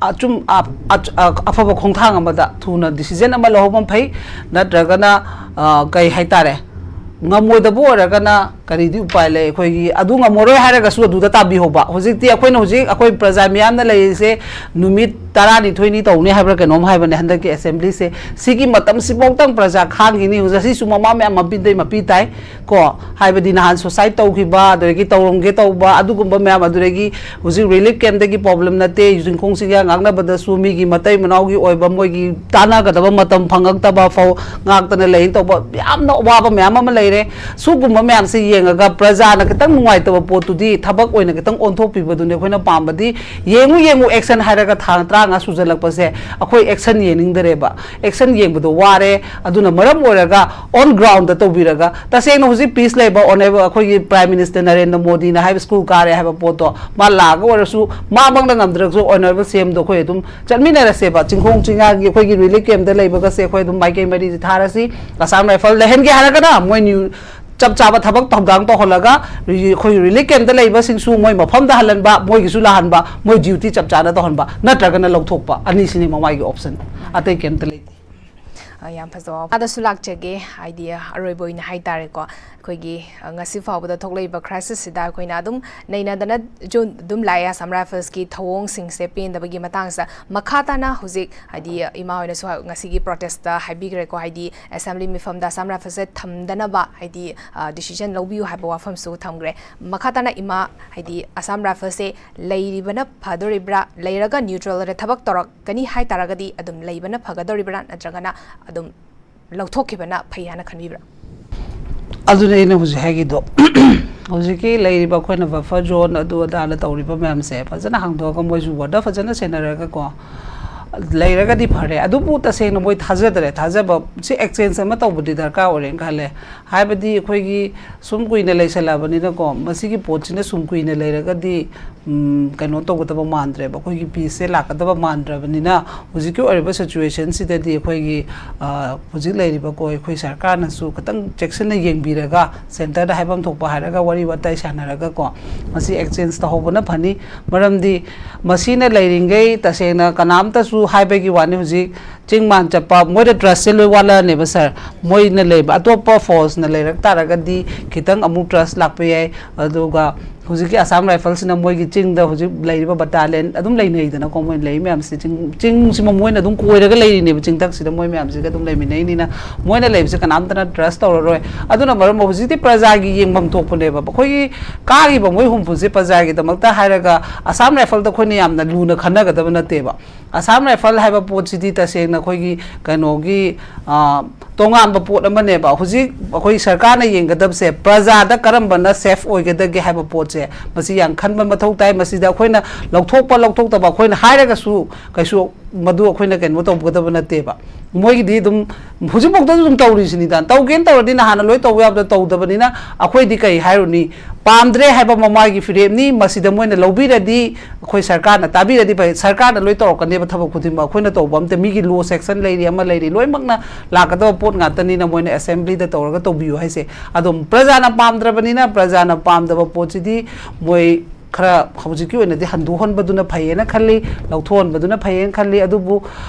ꯑꯆꯨꯝ ꯑ- ꯑ- ꯑ- ꯑꯐꯕ ꯈꯣꯡꯊꯥꯡ ꯑꯃꯗ ꯊꯨꯅ ꯗꯤꯁꯤꯖꯟ ꯑꯃ ꯂꯧꯍꯧꯕ ꯐꯩ꯫ ꯅꯠꯇ꯭ꯔꯒꯅ ꯑ, ꯀꯩ ꯍꯥꯏꯇꯥꯔꯦ, ꯉꯝꯃꯣꯏꯗꯕ ꯑꯣꯏꯔꯒꯅ ꯀꯔꯤꯗꯤ ꯎꯄꯥꯏ ꯂꯩ? ꯑꯩꯈꯣꯏꯒꯤ ꯑꯗꯨ ꯉꯝꯃꯔꯣꯏ ꯍꯥꯏꯔꯒꯁꯨ ꯑꯗꯨꯗ ꯇꯥꯕꯤꯍꯧꯕ꯫ ꯍꯧꯖꯤꯛꯇꯤ ꯑꯩꯈꯣꯏꯅ ꯍꯧꯖꯤꯛ ꯑꯩꯈꯣꯏ ꯄ꯭ꯔꯖꯥ ꯃꯤꯌꯥꯝꯅ ꯂꯩꯔꯤꯁꯦ ꯅꯨꯃꯤꯠ ꯇꯔꯥꯅꯤꯊꯣꯏꯅꯤ ꯇꯧꯅꯤ ꯍꯥꯏꯕ꯭ꯔꯥ ꯀꯩꯅꯣꯝ ꯍꯥꯏꯕꯅꯦ ꯍꯟꯗꯛꯀꯤ ꯑꯦꯁꯦꯝꯕ꯭ꯂꯤꯁꯦ꯫ ꯁꯤꯒꯤ ꯃꯇꯝꯁꯤꯐꯥꯎꯗꯪ ꯄ꯭ꯔꯖꯥ ꯈꯥꯡꯈꯤꯅꯤ꯫ ꯉꯁꯤꯁꯨ ꯃꯃꯥ ꯃꯌꯥꯝ ꯃꯄꯤꯗꯩ ꯃꯄꯤ ꯇꯥꯏ꯫ ꯀꯣ, ꯍꯥꯏꯕꯗꯤ ꯅꯍꯥꯟ ꯁꯨꯁꯥꯏꯠ ꯇꯧꯈꯤꯕ, ꯑꯗꯨꯗꯒꯤ ꯇꯧꯔꯝꯒꯦ ꯇꯧꯕ, ꯑꯗꯨꯒꯨꯝꯕ ꯃꯌꯥꯝ, ꯑꯗꯨꯗꯒꯤ ꯍꯧꯖꯤꯛ ꯔꯤꯂꯤꯐ ꯀꯦꯝꯞꯇꯒꯤ ꯄ꯭ꯔꯣꯕ꯭ꯂꯦꯝ ꯅꯠꯇꯦ, ꯆꯤꯡꯈꯣꯡ ꯆꯤꯡꯌꯥ ꯉꯥꯛꯅꯕꯗꯁꯨ ꯃꯤꯒꯤ ꯃꯇꯩ ꯃꯅꯥꯎꯒꯤ ꯑꯣꯏꯕ, ꯃꯣꯏꯒꯤ ꯇꯥꯟꯅꯒꯗꯕ ꯃꯇꯝ ꯐꯪꯉꯛꯇꯕ ꯐꯥꯎ ꯉꯥꯛꯇꯅ ꯂꯩ ꯇꯧꯕ ꯌꯥꯝꯅ ꯑꯋꯥꯕ ꯃꯌꯥꯝ ꯑꯃ ꯂꯩꯔꯦ꯫ ꯁꯨꯒꯨꯝꯕ ꯃꯌꯥꯝꯁꯦ ꯌꯦꯡꯉꯒ ꯄ꯭ꯔꯖꯥꯅ ꯈꯤꯇꯪ ꯅꯨꯡꯉꯥꯏꯇꯕ ꯄꯣꯠꯇꯨꯗꯤ ꯊꯕꯛ ꯑꯣꯏꯅ ꯈꯤꯇꯪ ꯑꯣꯟꯊꯣꯛꯄꯤꯕꯗꯨꯅꯦ ꯑꯩꯈꯣꯏꯅ ꯄꯥꯝꯕꯗꯤ꯫ ꯌꯦꯡꯉꯨ ꯌꯦꯡꯉꯨ ꯑꯦꯛꯁꯟ ꯍꯥꯏꯔꯒ ꯊꯥ ꯇꯔꯥꯃꯉꯥ ꯁꯨꯖꯜꯂꯛꯄꯁꯦ ꯑꯩꯈꯣꯏ ꯑꯦꯛꯁꯟ ꯌꯦꯡꯅꯤꯡꯗꯔꯦꯕ꯫ ꯑꯦꯛꯁꯟ ꯌꯦꯡꯕꯗꯣ ꯋꯥꯔꯦ꯫ ꯑꯗꯨꯅ ꯃꯔꯝ ꯑꯣꯏꯔꯒ ꯑꯣꯟ ꯒ꯭ꯔꯥꯎꯟꯗ ꯇꯧꯕꯤꯔꯒ, ꯇꯁꯦꯡꯅ ꯍꯧꯖꯤꯛ ꯄꯤꯁ ꯂꯩꯕ ꯑꯣꯅꯦꯕꯜ ꯑꯩꯈꯣꯏꯒꯤ ꯄ꯭ꯔꯥꯏꯝ ꯃꯤꯅꯤꯁꯇꯔ ꯅꯔꯦꯟꯗ꯭ꯔ ꯃꯣꯗꯤꯅ ꯍꯥꯏꯕ ꯁ꯭ꯀꯨꯜ ꯀꯥꯔꯦ ꯍꯥꯏꯕ ꯄꯣꯠꯇꯣ ꯃꯥ ꯂꯥꯛꯑꯒ ꯑꯣꯏꯔꯁꯨ, ꯃꯥꯃꯛꯅ ꯉꯝꯗ꯭ꯔꯒꯁꯨ ꯑꯣꯅꯦꯕꯜ ꯁꯤ ꯑꯦꯝꯗꯣ ꯑꯩꯈꯣꯏ ꯑꯗꯨꯝ ꯆꯠꯃꯤꯟꯅꯔꯁꯦꯕ꯫ ꯆꯤꯡꯈꯣꯡ ꯆꯤꯡꯌꯥꯒꯤ ꯑꯩꯈꯣꯏꯒꯤ ꯔꯤꯂꯤꯐ ꯀꯦꯝꯞꯇ ꯂꯩꯕꯒꯁꯦ ꯑꯩꯈꯣꯏ ꯑꯗꯨꯝ ꯃꯥꯏꯀꯩ ꯃꯔꯤꯁꯦ ꯊꯥꯔꯁꯤ꯫ ꯑꯁꯥꯝ ꯔꯥꯏꯐꯜ ꯂꯩꯍꯟꯒꯦ ꯍꯥꯏꯔꯒꯅ ꯃꯣꯏ ꯅ꯭ꯌꯨ ꯆꯞ ꯆꯥꯕ ꯊꯕꯛ ꯊꯧꯗꯥꯡ ꯇꯧꯍꯜꯂꯒ ꯔꯤ- ꯑꯩꯈꯣꯏ ꯔꯤꯂꯤꯐ ꯀꯦꯝꯞꯇ ꯂꯩꯕꯁꯤꯡꯁꯨ ꯃꯣꯏ ꯃꯐꯝꯗ ꯍꯜꯍꯟꯕ, ꯃꯣꯏꯒꯤꯁꯨ ꯂꯥꯛꯍꯟꯕ, ꯃꯣꯏ ꯗ꯭ꯌꯨꯇꯤ ꯆꯞ ꯆꯥꯅ ꯇꯧꯍꯟꯕ, ꯅꯠꯇ꯭ꯔꯒꯅ ꯂꯧꯊꯣꯛꯄ, ꯑꯅꯤꯁꯤꯅꯤ ꯃꯃꯥꯏꯒꯤ ꯑꯣꯞꯁꯟ꯫ ꯑꯇꯩ ꯀꯩꯝꯇ ꯂꯩꯇꯦ꯫ ꯑ, ꯌꯥꯝ ꯐꯖꯕ ꯋꯥꯐꯝ꯫ ꯑꯗꯁꯨ ꯂꯥꯛꯆꯒꯦ, ꯍꯥꯏꯗꯤ ꯑꯔꯣꯏꯕ ꯑꯣꯏꯅ ꯍꯥꯏꯇꯥꯔꯦꯀꯣ, ꯑꯩꯈꯣꯏꯒꯤ, ꯑ, ꯉꯁꯤ ꯐꯥꯎꯕꯗ ꯊꯣꯛꯂꯛꯏꯕ ꯀ꯭ꯔꯥꯏꯁꯤꯁꯁꯤꯗ ꯑꯩꯈꯣꯏꯅ ꯑꯗꯨꯝ ꯅꯩꯅꯗꯅꯁꯨ ꯑꯗꯨꯝ ꯂꯥꯛꯑꯦ꯫ ꯑꯁꯥꯝ ꯔꯥꯏꯐꯜꯁꯀꯤ ꯊꯧꯑꯣꯡꯁꯤꯡꯁꯦ ꯄꯦꯟꯗꯕꯒꯤ ꯃꯇꯥꯡꯁꯤꯗ ꯃꯈꯥ ꯇꯥꯅ ꯍꯧꯖꯤꯛ, ꯍꯥꯏꯗꯤ, ꯏꯃꯥ ꯍꯣꯏꯅꯁꯨ ꯉꯁꯤꯒꯤ ꯄ꯭ꯔꯣꯇꯦꯁꯇ ꯍꯥꯏꯕꯤꯈ꯭ꯔꯦꯀꯣ, ꯍꯥꯏꯗꯤ ꯑꯦꯁꯦꯝꯕ꯭ꯂꯤ ꯃꯤꯐꯝꯗ ꯑꯁꯥꯝ ꯔꯥꯏꯐꯜꯁꯦ ꯊꯝꯗꯅꯕ, ꯍꯥꯏꯗꯤ, ꯑ, ꯗꯤꯁꯤꯖꯟ ꯂꯧꯕꯤꯌꯨ ꯍꯥꯏꯕ ꯋꯥꯐꯝꯁꯨ ꯊꯝꯈ꯭ꯔꯦ꯫ ꯃꯈꯥ ꯇꯥꯅ ꯏꯃꯥ, ꯍꯥꯏꯗꯤ ꯑꯁꯥꯝ ꯔꯥꯏꯐꯜꯁꯦ ꯂꯩꯔꯤꯕꯅ ꯐꯗꯣꯔꯤꯕ꯭ꯔꯥ, ꯂꯩꯔꯒ ꯅ꯭ꯌꯨꯇ꯭ꯔꯦꯜꯗ ꯊꯕꯛ ꯇꯧꯔꯛꯀꯅꯤ ꯍꯥꯏ ꯇꯥꯔꯒꯗꯤ ꯑꯗꯨꯝ ꯂꯩꯕꯅ ꯐꯒꯗꯧꯔꯤꯕ꯭ꯔꯥ, ꯅꯠꯇ꯭ꯔꯒꯅ ꯑꯗꯨꯝ ꯂꯧꯊꯣꯛꯈꯤꯕꯅ ꯐꯩ ꯍꯥꯏꯅ ꯈꯟꯕꯤꯕ꯭ꯔꯥ? ꯑꯗꯨꯅꯦ ꯑꯩꯅ ꯍꯧꯖꯤꯛ ꯍꯥꯏꯒꯤꯗꯣ꯫ ꯍꯧꯖꯤꯛꯀꯤ ꯂꯩꯔꯤꯕ ꯑꯩꯈꯣꯏꯅ buffer zone ꯑꯗꯨ ꯑꯗꯥꯅ ꯇꯧꯔꯤꯕ ꯃꯌꯥꯝꯁꯦ ꯐꯖꯅ ꯍꯥꯡꯗꯣꯛꯑꯒ ꯃꯣꯏꯁꯨ ꯋꯥꯔꯗ ꯐꯖꯅ ꯁꯦꯟꯅꯔꯒꯀꯣ ꯂꯩꯔꯒꯗꯤ ꯐꯔꯦ꯫ ꯑꯗꯨꯕꯨ ꯇꯁꯦꯡꯅ ꯃꯣꯏ ꯊꯥꯖꯗ꯭ꯔꯦ꯫ ꯊꯥꯖꯕ ꯁꯤ exchange ꯑꯃ ꯇꯧꯕꯗꯤ ꯗꯔꯀꯥꯔ ꯑꯣꯏꯔꯦꯅ ꯈꯜꯂꯦ꯫ ꯍꯥꯏꯕꯗꯤ ꯑꯩꯈꯣꯏꯒꯤ ꯁꯨꯝ ꯀꯨꯏꯅ ꯂꯩꯁꯜꯂꯛꯑꯕꯅꯤꯅꯀꯣ, ꯃꯁꯤꯒꯤ ꯄꯣꯠꯁꯤꯅ ꯁꯨꯝ ꯀꯨꯏꯅ ꯂꯩꯔꯒꯗꯤ ꯎꯝ, ꯀꯩꯅꯣ ꯇꯧꯒꯗꯕ ꯃꯥꯟꯗ꯭ꯔꯦꯕ, ꯑꯩꯈꯣꯏꯒꯤ peace ꯁꯦ ꯂꯥꯛꯀꯗꯕ ꯃꯥꯟꯗ꯭ꯔꯕꯅꯤꯅ, ꯍꯧꯖꯤꯛꯀꯤ ꯑꯣꯏꯔꯤꯕ situation ꯁꯤꯗꯗꯤ ꯑꯩꯈꯣꯏꯒꯤ, ꯑ, ꯍꯧꯖꯤꯛ ꯂꯩꯔꯤꯕꯀꯣ, ꯑꯩꯈꯣꯏ ꯁꯔꯀꯥꯔꯅꯁꯨ ꯈꯤꯇꯪ ꯆꯦꯛꯁꯤꯟꯅ ꯌꯦꯡꯕꯤꯔꯒ, centre ꯗ ꯍꯥꯏꯐꯝ ꯊꯣꯛꯄ ꯍꯥꯏꯔꯒ, ꯋꯥꯔꯤ ꯋꯥꯇꯥꯏ ꯁꯥꯟꯅꯔꯒꯀꯣ, ꯃꯁꯤ exchange ꯇꯧꯍꯧꯕꯅ ꯐꯅꯤ꯫ ꯃꯔꯝꯗꯤ ꯃꯁꯤꯅ ꯂꯩꯔꯤꯉꯩ ꯇꯁꯦꯡꯅ ꯀꯅꯥꯝꯇꯁꯨ ꯍꯥꯏꯕꯒꯤ ꯋꯥꯅꯤ, ꯍꯧꯖꯤꯛ ꯆꯤꯡ ꯃꯥꯟ ꯆꯠꯄ, ꯃꯣꯏꯗ trust ꯁꯦ ꯂꯣꯏ ꯋꯥꯠꯂꯛꯑꯅꯦꯕ sir꯫ ꯃꯣꯏꯅ ꯂꯩꯕ ꯑꯇꯣꯞꯄ force ꯅ ꯂꯩꯔꯛ ꯇꯥꯔꯒꯗꯤ ꯈꯤꯇꯪ ꯑꯃꯨꯛ trust ꯂꯥꯛꯄ ꯌꯥꯏ꯫ ꯑꯗꯨꯒ ꯍꯧꯖꯤꯛꯀꯤ Assam Rifles ꯁꯤꯅ ꯃꯣꯏꯒꯤ ꯆꯤꯡꯗ ꯍꯧꯖꯤꯛ ꯂꯩꯔꯤꯕ battalion ꯑꯗꯨꯝ ꯂꯩꯅꯩꯗꯅꯀꯣ, ꯃꯣꯏ ꯂꯩ ꯃꯌꯥꯝꯁꯦ ꯆꯤꯡ, ꯆꯤꯡꯁꯤꯃ ꯃꯣꯏꯅ ꯑꯗꯨꯝ ꯀꯣꯏꯔꯒ ꯂꯩꯔꯤꯅꯦꯕ, ꯆꯤꯡꯊꯛꯁꯤꯗ ꯃꯣꯏ ꯃꯌꯥꯝꯁꯤꯒ ꯑꯗꯨꯝ ꯂꯩꯃꯤꯟꯅꯩꯅꯤꯅ ꯃꯣꯏꯅ ꯂꯩꯕꯁꯦ ꯀꯅꯥꯝꯇꯅ trust ꯇꯧꯔꯔꯣꯏ꯫ ꯑꯗꯨꯅ ꯃꯔꯝ ꯍꯧꯖꯤꯛꯇꯤ ꯄ꯭ꯔꯖꯥꯒꯤ ꯌꯦꯡꯐꯝ ꯊꯣꯛꯄꯅꯦꯕ꯫ ꯑꯩꯈꯣꯏꯒꯤ ꯀꯥꯈꯤꯕ ꯃꯣꯏ ꯍꯨꯝꯐꯨꯁꯦ ꯄ꯭ꯔꯖꯥꯒꯤꯗꯃꯛꯇ ꯍꯥꯏꯔꯒ Assam Rifles ꯗ ꯑꯩꯈꯣꯏꯅ ꯌꯥꯝꯅ ꯂꯨꯅ ꯈꯟꯅꯒꯗꯕ ꯅꯠꯇꯦꯕ꯫ Assam Rifles ꯍꯥꯏꯕ ꯄꯣꯠꯁꯤꯗꯤ ꯇꯁꯦꯡꯅ ꯑꯩꯈꯣꯏꯒꯤ ꯀꯩꯅꯣꯒꯤ, ꯑ, ꯇꯣꯉꯥꯟꯕ ꯄꯣꯠ ꯑꯃꯅꯦꯕ꯫ ꯍꯧꯖꯤꯛ ꯑꯩꯈꯣꯏ ꯁꯔꯀꯥꯔꯅ ꯌꯦꯡꯒꯗꯕꯁꯦ ꯄ꯭ꯔꯖꯥꯗ ꯀꯔꯝꯕꯅ safe ꯑꯣꯏꯒꯗꯒꯦ ꯍꯥꯏꯕ ꯄꯣꯠꯁꯦ, ꯃꯁꯤ ꯌꯥꯝ ꯈꯟꯕ ꯃꯊꯧ ꯇꯥꯏ꯫ ꯃꯁꯤꯗ ꯑꯩꯈꯣꯏꯅ ꯂꯧꯊꯣꯛꯄ ꯂꯧꯊꯣꯛꯇꯕ ꯑꯩꯈꯣꯏꯅ ꯍꯥꯏꯔꯒꯁꯨ ꯀꯩꯁꯨ ꯃꯗꯨ ꯑꯩꯈꯣꯏꯅ ꯀꯩꯅꯣ ꯇꯧꯒꯗꯕ ꯅꯠꯇꯦꯕ꯫ ꯃꯣꯏꯒꯤꯗꯤ ꯑꯗꯨꯝ ꯍꯧꯖꯤꯛꯐꯥꯎꯗꯁꯨ ꯑꯗꯨꯝ ꯇꯧꯔꯤꯁꯤꯅꯤꯗ꯫ ꯇꯧꯒꯦꯅ ꯇꯧꯔꯗꯤ ꯅꯍꯥꯟꯅ ꯂꯣꯏ ꯇꯧꯕ ꯌꯥꯕꯗꯣ ꯇꯧꯗꯕꯅꯤꯅ ꯑꯩꯈꯣꯏꯗꯤ ꯀꯩ ꯍꯥꯏꯔꯨꯅꯤ? ꯄꯥꯝꯗ꯭ꯔꯦ ꯍꯥꯏꯕ ꯃꯃꯥꯒꯤ ꯐꯤꯔꯦꯞꯅꯤ꯫ ꯃꯁꯤꯗ ꯃꯣꯏꯅ ꯂꯧꯕꯤꯔꯗꯤ, ꯑꯩꯈꯣꯏ ꯁꯔꯀꯥꯔꯅ ꯇꯥꯕꯤꯔꯗꯤ ꯐꯩ꯫ ꯁꯔꯀꯥꯔꯅ ꯂꯣꯏ ꯇꯧꯔꯛꯀꯅꯦꯕ ꯊꯕꯛ ꯈꯨꯗꯤꯡꯃꯛ꯫ ꯑꯩꯈꯣꯏꯅ ꯇꯧꯕ ꯑꯝꯇ, ꯃꯤꯒꯤ law section ꯂꯩꯔꯤ, ꯑꯃ ꯂꯩꯔꯤ, ꯂꯣꯏꯅꯃꯛꯅ ꯂꯥꯛꯀꯗꯕ ꯄꯣꯠ ꯉꯥꯛꯇꯅꯤꯅ ꯃꯣꯏꯅ assembly ꯗ ꯇꯧꯔꯒ ꯇꯧꯕꯤꯌꯨ ꯍꯥꯏꯁꯦ꯫ ꯑꯗꯨꯝ ꯄ꯭ꯔꯖꯥꯅ ꯄꯥꯝꯗ꯭ꯔꯕꯅꯤꯅ ꯄ꯭ꯔꯖꯥꯅ ꯄꯥꯝꯗꯕ ꯄꯣꯠꯁꯤꯗꯤ ꯃꯣꯏ ꯈꯔ ꯍꯧꯖꯤꯛꯀꯤ ꯑꯣꯏꯅꯗꯤ ꯍꯟꯗꯣꯛꯍꯟꯕꯗꯨꯅ ꯐꯩꯌꯦꯅ ꯈꯜꯂꯤ, ꯂꯧꯊꯣꯛꯍꯟꯕꯗꯨꯅ ꯐꯩꯌꯦꯅ ꯈꯜꯂꯤ꯫ ꯑꯗꯨꯕꯨ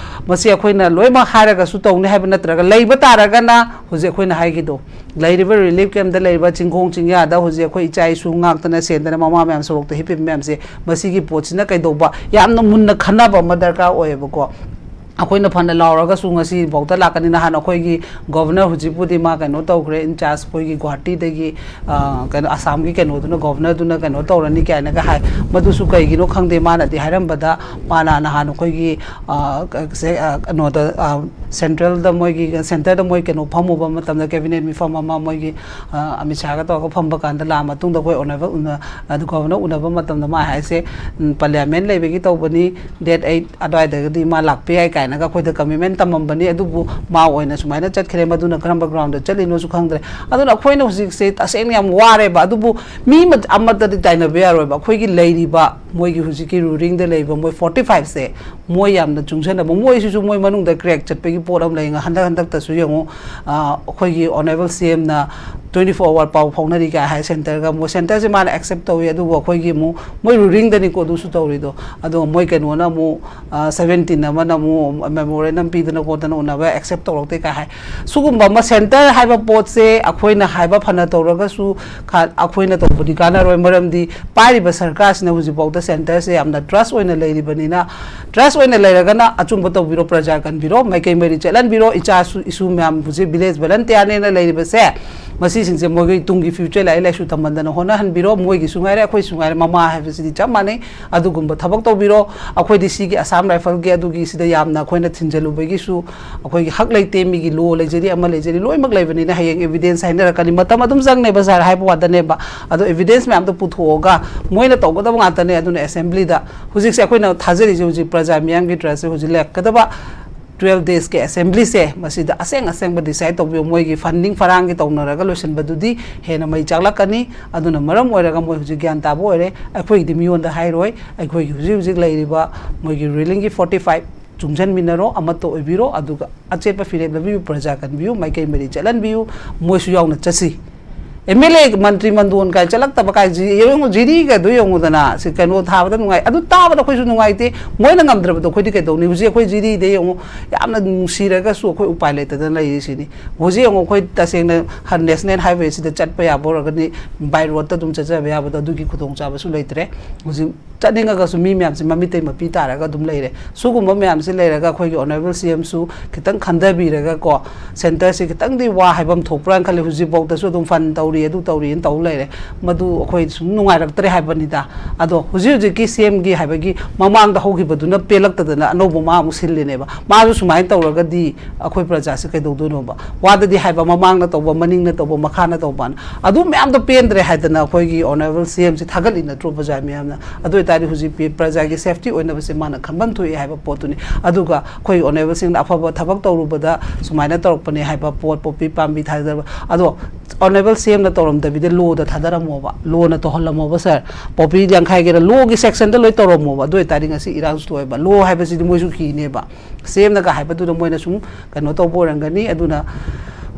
ꯃꯁꯤ ꯑꯩꯈꯣꯏꯅ ꯂꯣꯏꯅꯃꯛ ꯍꯥꯏꯔꯒꯁꯨ ꯇꯧꯅꯤ ꯍꯥꯏꯕ ꯅꯠꯇ꯭ꯔꯒ, ꯂꯩꯕ ꯇꯥꯔꯒꯅ ꯍꯧꯖꯤꯛ ꯑꯩꯈꯣꯏꯅ ꯍꯥꯏꯈꯤꯗꯣ, ꯂꯩꯔꯤꯕ relief camp ꯇ ꯂꯩꯔꯤꯕ ꯆꯤꯡꯈꯣꯡ ꯆꯤꯡꯌꯥꯗ ꯍꯧꯖꯤꯛ ꯑꯩꯈꯣꯏ ꯏꯆꯥ ꯏꯁꯨ ꯉꯥꯛꯇꯅ ꯁꯦꯟꯗꯅ ꯃꯃꯥ ꯃꯌꯥꯝ ꯁꯣꯔꯣꯛꯇ ꯍꯤꯞꯄꯤꯕ ꯃꯌꯥꯝꯁꯦ, ꯃꯁꯤꯒꯤ ꯄꯣꯠꯁꯤꯅ ꯀꯩꯗꯧꯕ ꯌꯥꯝꯅ ꯃꯨꯟꯅ ꯈꯟꯅꯕ ꯑꯃ ꯗꯔꯀꯥꯔ ꯑꯣꯏꯌꯦꯕꯀꯣ꯫ ꯑꯩꯈꯣꯏꯅ ꯐꯅ ꯂꯥꯎꯔꯒꯁꯨ ꯉꯁꯤꯐꯥꯎꯗ ꯂꯥꯛꯀꯅꯤ꯫ ꯅꯍꯥꯟ ꯑꯩꯈꯣꯏꯒꯤ governor, ꯍꯧꯖꯤꯛꯄꯨꯗꯤ ꯃꯥ ꯀꯩꯅꯣ ꯇꯧꯈ꯭ꯔꯦ, in charge ꯑꯩꯈꯣꯏꯒꯤ ꯒꯨꯋꯥꯍꯥꯇꯤꯗꯒꯤ, ꯑ, ꯀꯩꯅꯣ, ꯑꯁꯥꯝꯒꯤ ꯀꯩꯅꯣꯗꯨꯅ, governor ꯗꯨꯅ ꯀꯩꯅꯣ ꯇꯧꯔꯅꯤ ꯀꯥꯏꯅꯒ ꯍꯥꯏ꯫ ꯃꯗꯨꯁꯨ ꯀꯩꯒꯤꯅꯣ ꯈꯪꯗꯦ, ꯃꯥꯅꯗꯤ ꯍꯥꯏꯔꯝꯕꯗ, ꯃꯥꯅ ꯅꯍꯥꯟ ꯑꯩꯈꯣꯏꯒꯤ, ꯑ, ꯀ-, ꯁꯦ-, ꯑ, ꯀꯩꯅꯣꯗ, ꯑ, ꯁꯦꯟꯇ꯭ꯔꯦꯜꯗ ꯃꯣꯏꯒꯤ, ꯁꯦꯟꯇꯔꯗ ꯃꯣꯏ ꯀꯩꯅꯣ ꯐꯝꯃꯨꯕ ꯃꯇꯝꯗ, ꯀꯦꯕꯤꯅꯦꯠ ꯃꯤꯐꯝ ꯑꯃ ꯃꯣꯏꯒꯤ, ꯑ, ꯑꯃꯤꯠ ꯁꯥꯍꯒ ꯇꯧꯔꯒ ꯐꯝꯕ ꯀꯥꯟꯗ ꯂꯥꯛꯑ ꯃꯇꯨꯡꯗ ꯑꯩꯈꯣꯏ ꯑꯣꯅꯔꯦꯕꯜ ꯎꯅ-, ꯑꯗꯨ ꯒꯣꯕꯔꯅꯔ ꯎꯅꯕ ꯃꯇꯝꯗ ꯃꯥ ꯍꯥꯏꯁꯦ, ꯎꯝ, ꯄꯥꯔꯂꯤꯌꯥꯃꯦꯟ ꯂꯩꯕꯒꯤ ꯇꯧꯕꯅꯤ, ꯗꯦꯠ ꯑꯩꯠ ꯑꯗꯨꯋꯥꯏꯗꯒꯗꯤ ꯃꯥ ꯂꯥꯛꯄ ꯌꯥꯏ ꯀꯥꯏꯅꯒ ꯑꯩꯈꯣꯏꯗ ꯀꯃꯤꯠꯃꯦꯟ ꯇꯝꯃꯝꯕꯅꯤ꯫ ꯑꯗꯨꯕꯨ ꯃꯥ ꯑꯣꯏꯅ ꯁꯨꯃꯥꯏꯅ ꯆꯠꯈ꯭ꯔꯦ, ꯃꯗꯨꯅ ꯀꯔꯝꯕ ꯒ꯭ꯔꯥꯎꯟꯗ ꯆꯠꯂꯤꯅꯣꯁꯨ ꯈꯪꯗ꯭ꯔꯦ꯫ ꯑꯗꯨꯅ ꯑꯩꯈꯣꯏꯅ ꯍꯧꯖꯤꯛꯁꯦ ꯇꯁꯦꯡꯅ ꯌꯥꯝ ꯋꯥꯔꯦꯕ꯫ ꯑꯗꯨꯕꯨ ꯃꯤ ꯑꯃ-, ꯑꯃꯠꯇꯗꯤ ꯇꯥꯏꯅꯕ ꯌꯥꯔꯣꯏꯕ꯫ ꯑꯩꯈꯣꯏꯒꯤ ꯂꯩꯔꯤꯕ, ꯃꯣꯏꯒꯤ ꯍꯧꯖꯤꯛꯀꯤ ꯔꯨꯂꯤꯡꯗ ꯂꯩꯕ ꯃꯣꯏ ꯐꯣꯔꯇꯤ ꯐꯥꯏꯚꯁꯦ, ꯃꯣꯏ ꯌꯥꯝꯅ ꯆꯨꯡꯁꯟꯅꯕ, ꯃꯣꯏꯁꯤꯁꯨ ꯃꯣꯏ ꯃꯅꯨꯡꯗ ꯀ꯭ꯔꯦꯛ ꯆꯠꯄꯒꯤ ꯄꯣꯠ ꯑꯃ ꯂꯩ꯫ ꯍꯟꯗꯛ ꯍꯟꯗꯛꯇꯁꯨ ꯌꯦꯡꯉꯨ, ꯑ, ꯑꯩꯈꯣꯏꯒꯤ ꯑꯣꯅꯔꯦꯕꯜ ꯁꯤ ꯑꯦꯝꯅ twenty four hour ꯄꯥꯎ ꯐꯥꯎꯅꯔꯤ ꯀꯥꯏ ꯍꯥꯏ ꯁꯦꯟꯇꯔꯒ꯫ ꯃꯣꯏ ꯁꯦꯟꯇꯔꯁꯦ ꯃꯥꯅ ꯑꯦꯛꯁꯦꯞ ꯇꯧꯏ, ꯑꯗꯨꯕꯨ ꯑꯩꯈꯣꯏꯒꯤ ꯑꯃꯨꯛ ꯃꯣꯏ ꯔꯨꯂꯤꯡꯗꯅꯤꯀꯣ ꯑꯗꯨꯁꯨ ꯇꯧꯔꯤꯗꯣ꯫ ꯑꯗꯨꯒ ꯃꯣꯏ ꯀꯩꯅꯣꯅ ꯑꯃꯨꯛ, ꯑ, ꯁꯚꯦꯟꯇꯤꯟ ꯑꯃꯅ ꯑꯃꯨꯛ ꯃꯦꯃꯣꯔꯦꯟꯗꯝ ꯄꯤꯗꯅ ꯈꯣꯠꯇꯅ ꯎꯅꯕ ꯑꯦꯛꯁꯦꯞ ꯇꯧꯔꯛꯇꯦ ꯀꯥꯏ ꯍꯥꯏ꯫ ꯁꯤꯒꯨꯝꯕ ꯑꯃ, ꯁꯦꯟꯇꯔ ꯍꯥꯏꯕ ꯄꯣꯠꯁꯦ ꯑꯩꯈꯣꯏꯅ ꯍꯥꯏꯕ ꯐꯅ ꯇꯧꯔꯒꯁꯨ ꯈ-, ꯑꯩꯈꯣꯏꯅ ꯇꯧꯕꯗꯤ ꯀꯥꯟꯅꯔꯣꯏ꯫ ꯃꯔꯝꯗꯤ ꯄꯥꯏꯔꯤꯕ ꯁꯔꯀꯥꯔꯁꯤꯅ ꯍꯧꯖꯤꯛꯐꯥꯎꯗ ꯁꯦꯟꯇꯔꯁꯦ ꯌꯥꯝꯅ ꯇ꯭ꯔꯁ ꯑꯣꯏꯅ ꯂꯩꯔꯤꯕꯅꯤꯅ, ꯇ꯭ꯔꯁ ꯑꯣꯏꯅ ꯂꯩꯔꯒꯅ ꯑꯆꯨꯝꯕ ꯇꯧꯕꯤꯔꯣ, ꯄ꯭ꯔꯖꯥ ꯀꯟꯕꯤꯔꯣ, ꯃꯥꯏꯀꯩ ꯃꯔꯤ ꯆꯠꯍꯟꯕꯤꯔꯣ꯫ ꯏꯆꯥꯁꯨ ꯏꯁꯨ ꯃꯌꯥꯝ ꯍꯧꯖꯤꯛ ꯚꯤꯂꯦꯖ ꯚꯣꯂꯟꯇꯤꯌꯥꯔꯅꯦꯅ ꯂꯩꯔꯤꯕꯁꯦ, ꯃꯁꯤꯁꯤꯡꯁꯦ ꯃꯣꯏꯒꯤ ꯇꯨꯡꯒꯤ ꯐ꯭ꯌꯨꯆꯔ ꯂꯥꯏꯔꯤꯛ ꯂꯥꯏꯁꯨ ꯇꯝꯍꯟꯗꯅ ꯍꯣꯠꯅꯍꯟꯕꯤꯔꯣ꯫ ꯃꯣꯏꯒꯤꯁꯨ ꯉꯥꯏꯔꯦ, ꯑꯩꯈꯣꯏꯁꯨ ꯉꯥꯏꯔꯦ, ꯃꯃꯥ ꯍꯥꯏꯕꯁꯤꯗꯤ ꯆꯞ ꯃꯥꯟꯅꯩ꯫ ꯑꯗꯨꯒꯨꯝꯕ ꯊꯕꯛ ꯇꯧꯕꯤꯔꯣ꯫ ꯑꯩꯈꯣꯏꯗꯤ ꯁꯤꯒꯤ ꯑꯁꯥꯝ ꯔꯥꯏꯐꯜꯒꯤ ꯑꯗꯨꯒꯤ ꯁꯤꯗ ꯌꯥꯝꯅ ꯑꯩꯈꯣꯏꯅ ꯊꯤꯟꯖꯜꯂꯨꯕꯒꯤꯁꯨ ꯑꯩꯈꯣꯏꯒꯤ ꯍꯛ ꯂꯩꯇꯦ, ꯃꯤꯒꯤ ꯂꯣ ꯂꯩꯖꯔꯤ, ꯑꯃ ꯂꯩꯖꯔꯤ, ꯂꯣꯏꯅꯃꯛ ꯂꯩꯕꯅꯤꯅ ꯍꯌꯦꯡ ꯑꯦꯚꯤꯗꯦꯟꯁ ꯍꯥꯏꯅꯔꯛꯀꯅꯤ꯫ ꯃꯇꯝ ꯑꯗꯨꯝ ꯆꯪꯅꯦꯕ ꯁꯥꯔ, ꯍꯥꯏꯕ ꯋꯥꯗꯅꯦꯕ꯫ ꯑꯗꯣ ꯑꯦꯚꯤꯗꯦꯟꯁ ꯃꯌꯥꯝꯗꯣ ꯄꯨꯊꯣꯛꯑꯒ ꯃꯣꯏꯅ ꯇꯧꯒꯗꯕ ꯉꯥꯛꯇꯅꯦ꯫ ꯑꯗꯨꯅ ꯑꯦꯁꯦꯝꯕ꯭ꯂꯤꯗ ꯍꯧꯖꯤꯛꯁꯦ ꯑꯩꯈꯣꯏꯅ ꯊꯥꯖꯔꯤꯁꯦ, ꯍꯧꯖꯤꯛ ꯄ꯭ꯔꯖꯥ ꯃꯤꯌꯥꯝꯒꯤ ꯇ꯭ꯔꯁꯁꯦ ꯍꯧꯖꯤꯛ ꯂꯥꯛꯀꯗꯕ twelve daysꯀꯤ ꯑꯦꯁꯦꯝꯕ꯭ꯂꯤꯁꯦ, ꯃꯁꯤꯗ ꯑꯁꯦꯡ ꯑꯁꯦꯡꯕ ꯗꯤꯁꯥꯏꯠ ꯇꯧꯕꯤꯌꯨ꯫ ꯃꯣꯏꯒꯤ ꯐꯟꯗꯤꯡ ꯐꯔꯥꯡꯒꯤ ꯇꯧꯅꯔꯒ ꯂꯣꯏꯁꯤꯟꯕꯗꯨꯗꯤ ꯍꯦꯟꯅ ꯃꯩ ꯆꯥꯛꯂꯛꯀꯅꯤ꯫ ꯑꯗꯨꯅ ꯃꯔꯝ ꯑꯣꯏꯔꯒ ꯃꯣꯏ ꯍꯧꯖꯤꯛ ꯒ꯭ꯌꯥꯟ ꯇꯥꯕ ꯑꯣꯏꯔꯦ꯫ ꯑꯩꯈꯣꯏꯒꯤꯗꯤ ꯃꯤꯉꯣꯟꯗ ꯍꯥꯏꯔꯣꯏ, ꯑꯩꯈꯣꯏꯒꯤ ꯍꯧꯖꯤꯛ ꯍꯧꯖꯤꯛ ꯂꯩꯔꯤꯕ ꯃꯣꯏꯒꯤ ꯔꯨꯂꯤꯡꯒꯤ ꯐꯣꯔꯇꯤ ꯐꯥꯏꯚ ꯆꯨꯡꯁꯤꯟꯃꯤꯟꯅꯔꯣ, ꯑꯃꯠꯇ ꯑꯣꯏꯕꯤꯔꯣ, ꯑꯗꯨꯒ ꯑꯆꯦꯠꯄ ꯐꯤꯔꯦꯞ ꯂꯧꯕꯤꯌꯨ, ꯄ꯭ꯔꯖꯥ ꯀꯟꯕꯤꯌꯨ, ꯃꯥꯏꯀꯩ ꯃꯔꯤ ꯆꯠꯍꯟꯕꯤꯌꯨ, ꯃꯣꯏꯁꯨ ꯌꯥꯎꯅ ꯆꯠꯁꯤ꯫ ꯑꯦꯝ ꯑꯦꯜ ꯑꯦ, ꯃꯟꯇ꯭ꯔꯤ ꯃꯟꯗꯣꯟ ꯀꯥꯏ ꯆꯠꯂꯛꯇꯕ ꯀꯥꯏꯁꯤ ꯌꯦꯡꯉꯨ, ꯖꯤꯔꯤꯒꯗꯨ ꯌꯦꯡꯉꯨꯗꯅ, ꯁꯤ ꯀꯩꯅꯣ ꯊꯥꯕꯗ ꯅꯨꯡꯉꯥꯏ, ꯑꯗꯨ ꯇꯥꯕꯗ ꯑꯩꯈꯣꯏꯁꯨ ꯅꯨꯡꯉꯥꯏꯇꯦ꯫ ꯃꯣꯏꯅ ꯉꯝꯗ꯭ꯔꯕꯗꯣ ꯑꯩꯈꯣꯏꯗꯤ ꯀꯩꯗꯧꯅꯤ? ꯍꯧꯖꯤꯛ ꯑꯩꯈꯣꯏ ꯖꯤꯔꯤꯗ ꯌꯦꯡꯉꯨ, ꯌꯥꯝꯅ ꯅꯨꯡꯁꯤꯔꯒꯁꯨ ꯑꯩꯈꯣꯏ ꯎꯄꯥꯏ ꯂꯩꯇꯗꯅ ꯂꯩꯔꯤꯁꯤꯅꯤ꯫ ꯍꯧꯖꯤꯛ ꯌꯦꯡꯉꯨ, ꯑꯩꯈꯣꯏ ꯇꯁꯦꯡꯅ ꯍ-, ꯅꯦꯁꯅꯦꯜ ꯍꯥꯏꯋꯦꯁꯤꯗ ꯆꯠꯄ ꯌꯥꯕ ꯑꯣꯏꯔꯒꯗꯤ by roadꯇ ꯑꯗꯨꯝ ꯆꯠꯆꯕ ꯌꯥꯕꯗꯣ, ꯑꯗꯨꯒꯤ ꯈꯨꯗꯣꯡꯆꯥꯕꯁꯨ ꯂꯩꯇ꯭ꯔꯦ꯫ ꯍꯧꯖꯤꯛ ꯆꯠꯅꯤꯡꯉꯒꯁꯨ ꯃꯤ ꯃꯌꯥꯝꯁꯦ ꯃꯃꯤꯠꯇꯩ ꯃꯄꯤ ꯇꯥꯔꯒ ꯑꯗꯨꯝ ꯂꯩꯔꯦ꯫ ꯁꯤꯒꯨꯝꯕ ꯃꯌꯥꯝꯁꯦ ꯂꯩꯔꯒ ꯑꯩꯈꯣꯏꯒꯤ ꯑꯣꯅꯔꯦꯕꯜ ꯁꯤ ꯑꯦꯝꯁꯨ ꯈꯤꯇꯪ ꯈꯟꯊꯕꯤꯔꯒꯀꯣ, ꯁꯦꯟꯇꯔꯁꯤ ꯈꯤꯇꯪꯗꯤ ꯋꯥ ꯍꯥꯏꯐꯝ ꯊꯣꯛꯄ꯭ꯔꯥꯅ ꯈꯜꯂꯤ꯫ ꯍꯧꯖꯤꯛꯐꯥꯎꯗꯁꯨ ꯑꯗꯨꯝ ꯐꯟ ꯇꯧꯔꯤ꯫ ꯑꯗꯨ ꯇꯧꯔꯤꯅ ꯇꯧ ꯂꯩꯔꯦ꯫ ꯃꯗꯨ ꯑꯩꯈꯣꯏ ꯁꯨꯝ ꯅꯨꯡꯉꯥꯏꯔꯛꯇ꯭ꯔꯦ ꯍꯥꯏꯕꯅꯤꯗ꯫ ꯑꯗꯣ ꯍꯧꯖꯤꯛ ꯍꯧꯖꯤꯛꯀꯤ ꯁꯤ ꯑꯦꯝꯒꯤ ꯍꯥꯏꯕꯒꯤ ꯃꯃꯥꯡꯗ ꯍꯧꯈꯤꯕꯗꯨꯅ ꯄꯦꯜꯂꯛꯇꯗꯅ ꯑꯅꯧꯕ ꯑꯃ ꯑꯃꯨꯛ ꯁꯤꯜꯂꯤꯅꯦꯕ꯫ ꯃꯥꯁꯨ ꯁꯨꯃꯥꯏꯅ ꯇꯧꯔꯒꯗꯤ ꯑꯩꯈꯣꯏ ꯄ꯭ꯔꯖꯥꯁꯦ ꯀꯩꯗꯧꯗꯣꯏꯅꯣꯕ? ꯋꯥꯗꯗꯤ ꯍꯥꯏꯕ, ꯃꯃꯥꯡꯅ ꯇꯧꯕ, ꯃꯅꯤꯡꯅ ꯇꯧꯕ, ꯃꯈꯥꯅ ꯇꯧꯕꯅ꯫ ꯑꯗꯨ ꯃꯌꯥꯝꯗꯣ ꯄꯦꯟꯗ꯭ꯔꯦ ꯍꯥꯏꯗꯅ ꯑꯩꯈꯣꯏꯒꯤ ꯑꯣꯅꯔꯦꯕꯜ ꯁꯤ ꯑꯦꯝꯁꯦ ꯊꯥꯒꯠꯂꯤ ꯅꯠꯇ꯭ꯔꯣ ꯄ꯭ꯔꯖꯥ ꯃꯌꯥꯝꯅ? ꯑꯗꯨ ꯑꯣꯏꯇꯥꯔꯗꯤ ꯍꯧꯖꯤꯛ ꯄꯤ-, ꯄ꯭ꯔꯖꯥꯒꯤ ꯁꯦꯐꯇꯤ ꯑꯣꯏꯅꯕꯁꯦ ꯃꯥꯅ ꯈꯟꯐꯝ ꯊꯣꯛꯏ ꯍꯥꯏꯕ ꯄꯣꯠꯇꯨꯅꯤ꯫ ꯑꯗꯨꯒ ꯑꯩꯈꯣꯏ ꯑꯣꯅꯔꯦꯕꯜꯁꯤꯡꯅ ꯑꯐꯕ ꯊꯕꯛ ꯇꯧꯔꯨꯕꯗ ꯁꯨꯃꯥꯏꯅ ꯇꯧꯔꯛꯄꯅꯦ ꯍꯥꯏꯕ ꯄꯣꯠ, ꯄꯣꯄꯤ ꯄꯥꯝꯕꯤ ꯊꯥꯗꯕ꯫ ꯑꯗꯣ ꯑꯣꯅꯔꯦꯕꯜ ꯁꯤ ꯑꯦꯝꯅ ꯇꯧꯔꯝꯗꯕꯤꯗ ꯂꯣꯗ ꯊꯥꯗꯔꯝꯃꯣꯕ, ꯂꯣꯅ ꯇꯧꯍꯜꯂꯝꯃꯣꯕ ꯁꯥꯔ꯫ ꯄꯣꯄꯤ ꯂꯦꯡꯈꯥꯏꯒꯦꯔꯥ, ꯂꯣꯒꯤ ꯁꯦꯛꯁꯟꯗ ꯂꯣꯏ ꯇꯧꯔꯝꯃꯣꯕ꯫ ꯑꯗꯨ ꯑꯣꯏꯇꯥꯔꯗꯤ ꯉꯁꯤ ꯏꯔꯥꯡꯁꯨ ꯊꯣꯛꯑꯦꯕ꯫ ꯂꯣ ꯍꯥꯏꯕꯁꯤꯗꯤ ꯃꯣꯏꯁꯨ ꯀꯤꯅꯦꯕ꯫ ꯁꯤ ꯑꯦꯝꯅꯒ ꯍꯥꯏꯕꯗꯨꯗ ꯃꯣꯏꯅ ꯁꯨꯝ ꯀꯩꯅꯣ ꯇꯧꯕ ꯑꯣꯏꯔꯝꯒꯅꯤ꯫ ꯑꯗꯨꯅ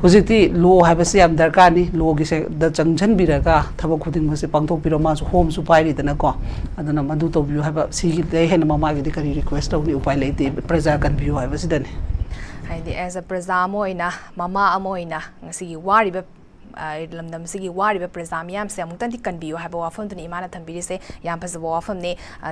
ꯍꯧꯖꯤꯛꯇꯤ ꯂꯣ ꯍꯥꯏꯕꯁꯤ ꯌꯥꯝ ꯗꯔꯀꯥꯔꯅꯤ꯫ ꯂꯣꯒꯤ ꯁꯦ-, ꯗ ꯆꯪꯁꯤꯟꯕꯤꯔꯒ ꯊꯕꯛ ꯈꯨꯗꯤꯡꯃꯛꯁꯦ ꯄꯥꯡꯊꯣꯛꯄꯤꯔꯣ꯫ ꯃꯥꯁꯨ ꯍꯣꯝꯁꯨ ꯄꯥꯏꯔꯤꯗꯅꯀꯣ꯫ ꯑꯗꯨꯅ ꯃꯗꯨ ꯇꯧꯕꯤꯌꯨ ꯍꯥꯏꯕ, ꯁꯤꯒꯤꯗꯩ ꯍꯦꯟꯅ ꯃꯃꯥꯒꯤꯗꯤ ꯀꯔꯤ ꯔꯤꯀ꯭ꯋꯦꯁ ꯇꯧꯅꯤ? ꯎꯄꯥꯏ ꯂꯩꯇꯦ, ꯄ꯭ꯔꯖꯥ ꯀꯟꯕꯤꯌꯨ ꯍꯥꯏꯕꯁꯤꯗꯅꯤ꯫ ꯍꯥꯏꯗꯤ as a ꯄ꯭ꯔꯖꯥ ꯑꯃ ꯑꯣꯏꯅ, ꯃꯃꯥ ꯑꯃ ꯑꯣꯏꯅ ꯉꯁꯤꯒꯤ ꯋꯥꯔꯤꯕ, ꯑ, ꯂꯝꯗꯝꯁꯤꯒꯤ ꯋꯥꯔꯤꯕ ꯄ꯭ꯔꯖꯥ ꯃꯤꯌꯥꯝꯁꯦ ꯑꯃꯨꯛꯇꯪꯗꯤ ꯀꯟꯕꯤꯌꯨ ꯍꯥꯏꯕ ꯋꯥꯐꯝꯗꯨꯅꯤ ꯏꯃꯥꯅ ꯊꯝꯕꯤꯔꯤꯁꯦ꯫ ꯌꯥꯝ ꯐꯖꯕ ꯋꯥꯐꯝꯅꯤ꯫